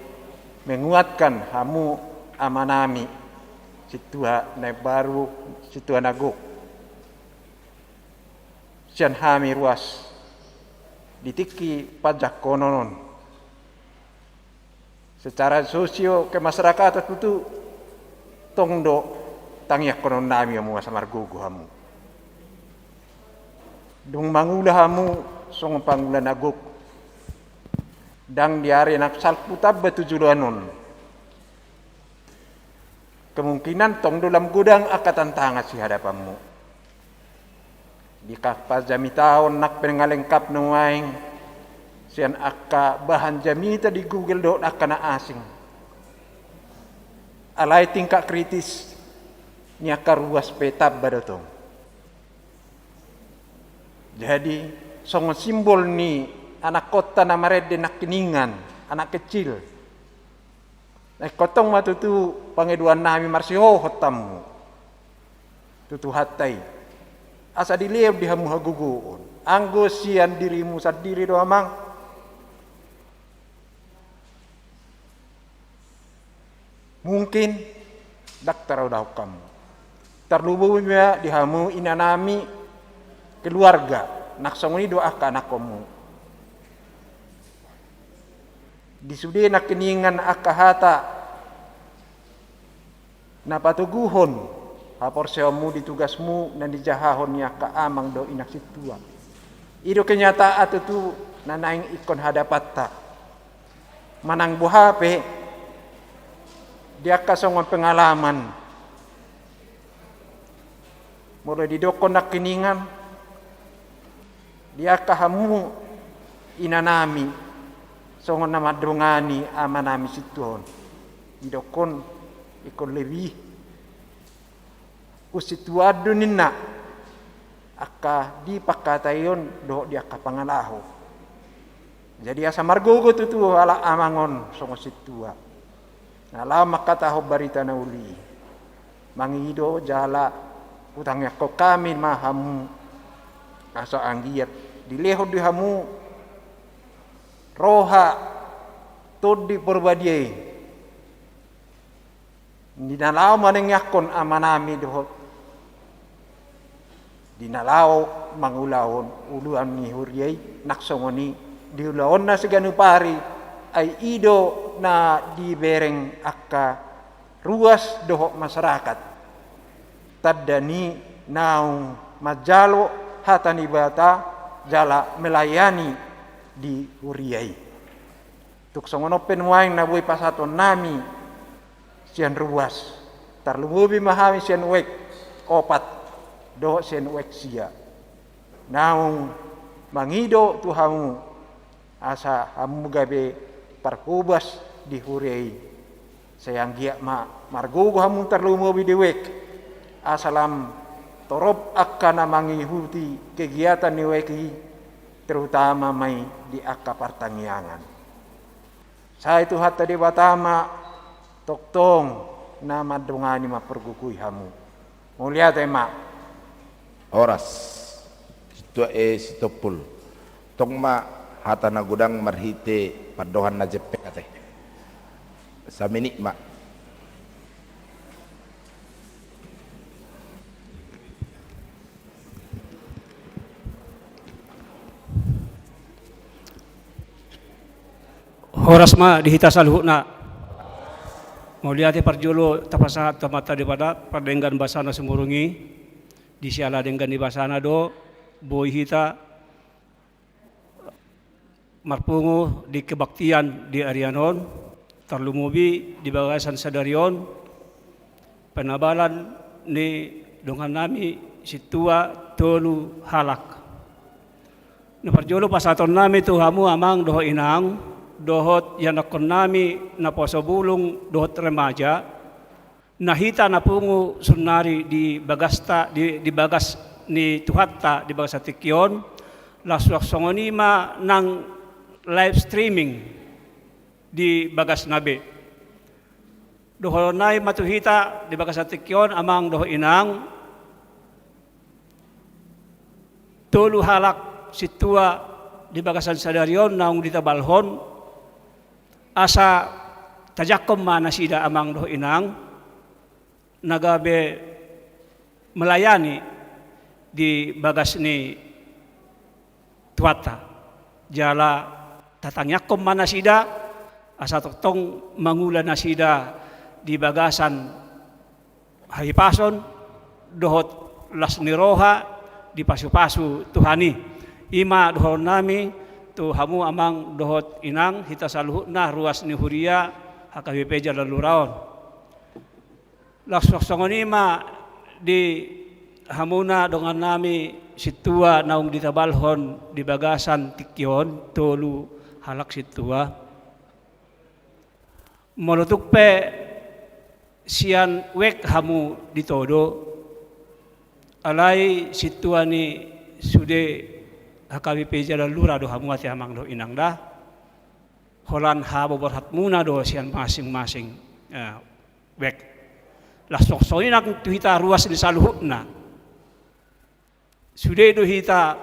menguatkan hamu amanami, sintua na imbaru, sintua na gok. Sian hami ruas di tingki panjangkonon on. Secara sosio kemasyarakatan tutu tong do tangiangkonon nami hamu asa margogo hamu. Dung mangula hamu songon pangula na gok. Ndang di ari na salpu tamba tu joloan on. Kemungkinan tong do lam godang angka tantangan sihadapanmu. Di angka jamitaon nang pe nga lengkap nuaeng sian angka bahan jamita di Google dohot angka na asing. Alai tingkat kritis ni angka ruas pe tamba do tong. Jadi songon simbol ni anak kota na marende nangkiningan, anak kecil. Ingkon tong ma tutu pangidoan nami marsihohot hamu tu Tuhanta i, asa dilehon di hamu hagogoon. Anggo sian dirimu sandiri do, Amang, mungkin ndang tarudahon hamu. Tarlumobi ma di hamu inanami, keluarga, nang songon i do angka anakkonmu. Di sude nangkiningan angka hata na patoguhon haporseaonmu di tugasmu na nijahahon ni angka amang dohot inang sintua. I do kenyataan tutu na naeng ingkon hadapanta. Manang boha pe di angka songon pengalaman, molo didokkon nangkiningan, di angka hamu inanami songon na mandongani amanami sintua on, didokkon ingkon lebih, unsituan do ninna angka di pangkataion dohot di angka pangalaho. Jadi asa margogo tutu halak amang on songon sintua na laho mangkatahon barita na uli i. Mangido jala hutangiangkon hami ma hamu, asa anggiat dilehon di hamu roha Tondi Porbadia i, di na laho manangiangkon amanami dohot di na laho mangulahon ulaon ni huria i, nang songon i di ulaonna siganup ari, ai i do na dibereng angka ruas dohot masyarakat, tanda ni naung manjalo hata ni Debata jala melayani di huria i. Tung songon on pe nuaeng na boi pasahaton nami sian ruas, tarlumobi ma hami sian wijk opat dohot sian wijk sia, naung mangido tu hamu asa hamu gabe parhobas di huria i. Sai anggiat ma margogo hamu tarlumobi di wijk, asa lam torop angka na mangihuti kegiatan ni wijk i, terutama ma i di angka partangiangan. Sai Tuhanta Debata ma tongtong na mandongani, mampargogoi hamu. Mauliate ma. Horas. Sintua, eh, Sitompul. Tong ma hata na godang marhite pandohan na jempek ate. Saminit ma. Horas ma di hita saluhutna. Mauliate parjolo tapasahat tu Amanta Debata pardenggan basana sumurung i. Di siala denggan ni basana do boi hita marpungu di kebaktian di arian on, tarlumobi di bagasan sadari on, penabalan ni dongannami sintua tolu halak. Na parjolo pasahatonnami tu hamu amang dohot inang, dohot ianakkonnami naposo bulung dohot remaja, na hita na pungu sunnari di bagasta, di, di bagas ni Tuhanta di bagasan tingki on, laos songon i ma nang live streaming di bagasna be. Dohonon nai ma tu hita di bagasan tingki on amang dohot inang, tolu halak sintua di bagasan sadari on naung ditabalhon, asa tajangkon ma nasida amang dohot inang, na gabe melayani di bagas ni Tuhanta. Jala tatangiangkon ma nasida, asa tongtong mangula nasida di bagasan hahipason dohot las ni roha, dipasupasu Tuhan i. I ma dohononnami tu hamu amang dohot inang, hita saluhutna ruas ni huria H K B P Jalalura on. Laos songon i ma di hamuna dongannami sintua naung ditabalhon di bagasan tingki on, tolu halak sintua. Molo tung pe sian wijk hamu di todo, alai sintua ni sude H K B P Jalalura do hamu ate amang dohot inang da. Holan haboborhatmuna do sian masing-masing. Eh, baik. Laos songon i nang tu hita ruas ni saluhutna. Sude do hita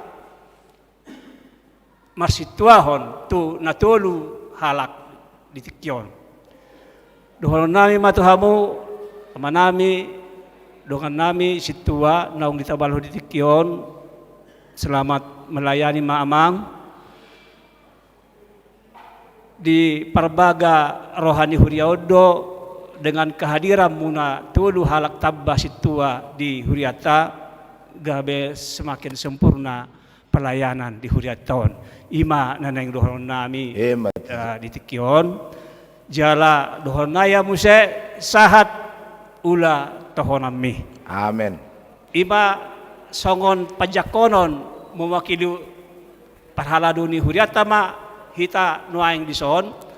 marsintuahon tu na tolu halak di tingki on. Dohonon nami ma tu hamu, amanami, dongannami sintua naung ditabalhon di tingki on, selamat melayani ma amang. Di parbaga roha ni huria on do, dengan kehadiranmuna tolu halak tamba sintua di hurianta, gabe semakin sempurna pelayanan di hurianta on. I ma na naeng dohonon nami, eh, di tingki on. Jala dohonon nami muse sahat ula tohonanmi. Amen. I ma songon panjangkonon mewakili parhalado ni hurianta ma hita nuaeng dison.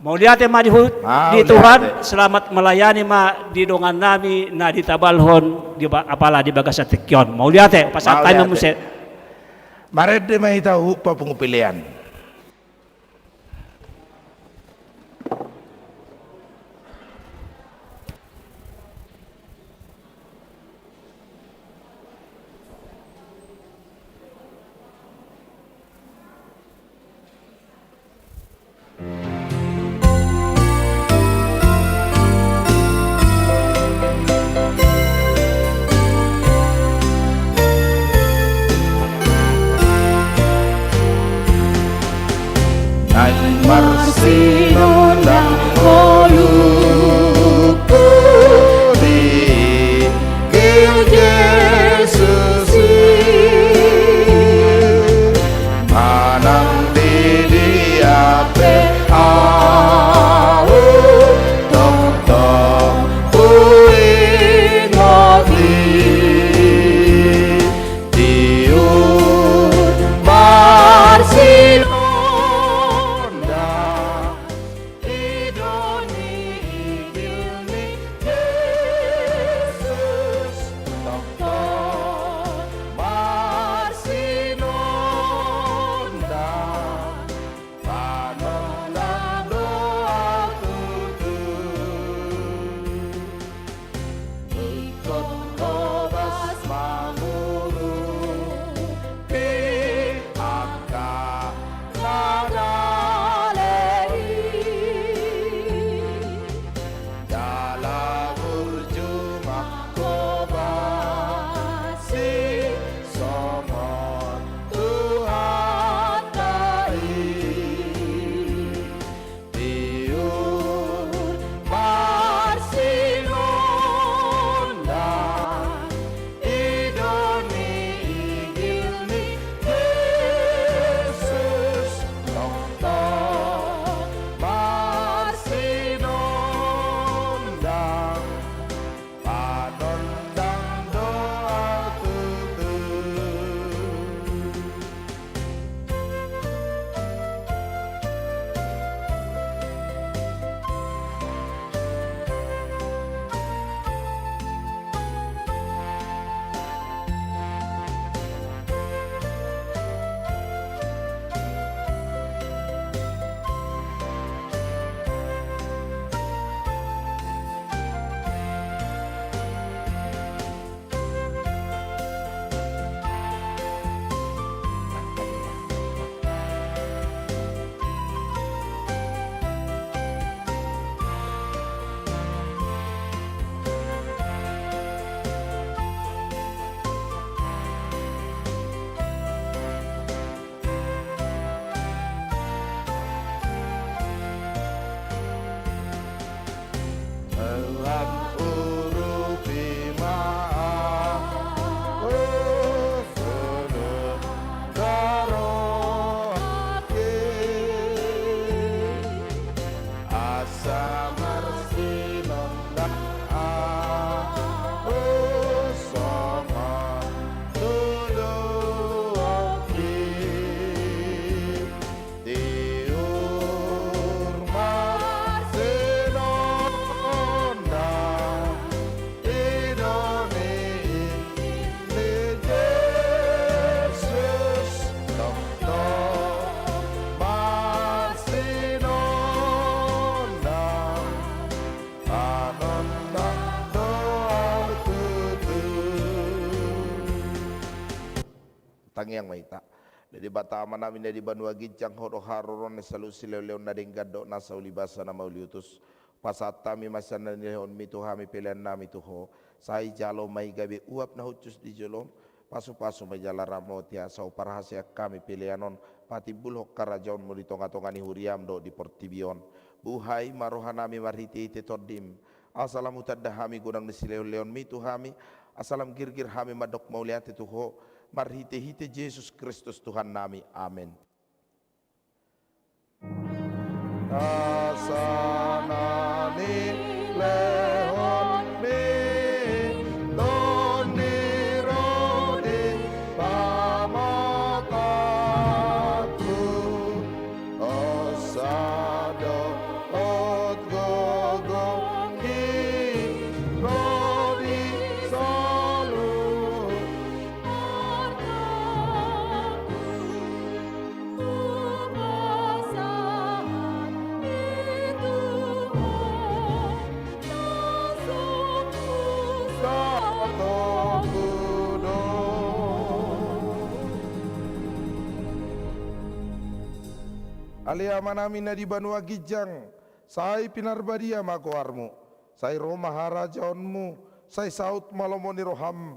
Mauliate ma di hu-, di Tuhan, selamat melayani ma di dongannami na ditabalhon di ba-, apala di bagasan tingki on. Mauliate, pasahat hami ma muse. Marende ma hita hu papungu pelean. Naeng marsinondang ngolungku di Injil Jesus i, manang di dia pe ahu tongtong huingot i. Tiur marsinondang. Tangiang ma hita. Debata Amanami na di banua ginjang, Ho do haroroan ni saluhut silehonlehon na denggan dohot nasa ulibasa na mauliutus. Pasahat hami ma sian na nilehonMi tu hami peleannami tu Ho. Sai jalo ma i gabe uap na hushus di jolom. Pasupasu ma i jala ramoti, asa huparhaseang hami pelean on patimbulhon harajaonMu di tongatonga ni huriaM dohot di portibi on. Buhai ma rohanami marhitehite TondiM, asa lam hutanda hami godang ni silehonlehonMi tu hami, asa lam girgir hami mandok mauliate tu Ho, marhitehite Jesus Kristus Tuhannami. Amen. Asa na nilehonMi Tondi ro di pamatangku, hosa dohot gogo i ro di saluhut Ale Amanami na di banua ginjang, sai pinarbadia ma goarMu, sai ro ma harajaonMu, sai saut ma lomo ni rohaM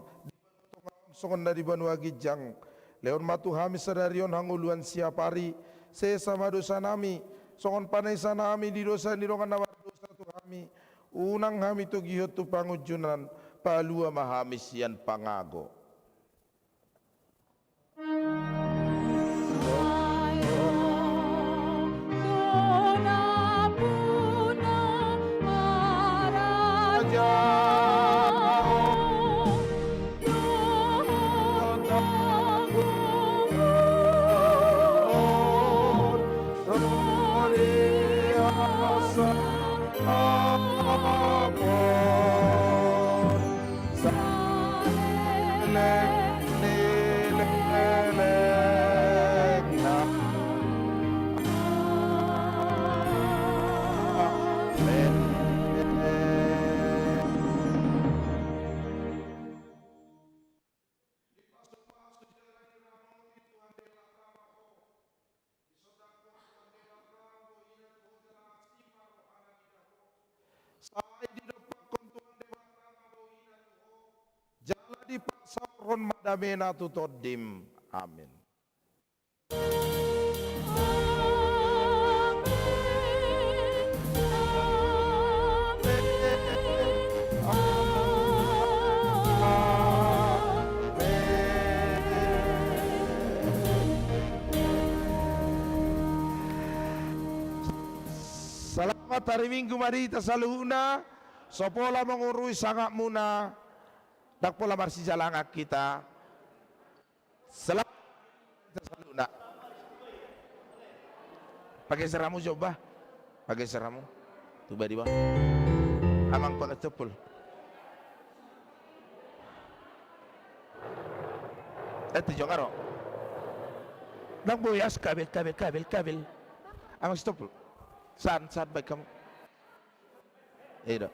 songon na di banua ginjang. Lehon ma tu hami sadari on hangoluan siapari, sesa ma dosanami, songon panesanami di dosa ni dongan na mardosa tu hami. Unang hami togihon tu pangunjunan, palua ma hami sian pangago. Sai didompakhon Tuhan Debata ma bohina tu ho, jala dipasaorhon ma damena tu tondim. Amin. Selamat hari Minggu ma di hita saluhutna. So pola mangurui sangapmuna, ndang pola marsijalangan hita. Selamat hari Minggu ma di hita saluhutna. Pageser hamu jo bah. Pageser hamu. Tu badi bah. Amang pakai topul. Eh, tu jongar ho. Ndang boi, as kabel, kabel, kabel, kabel. Amang stop. San, san, baik kamu. Ido.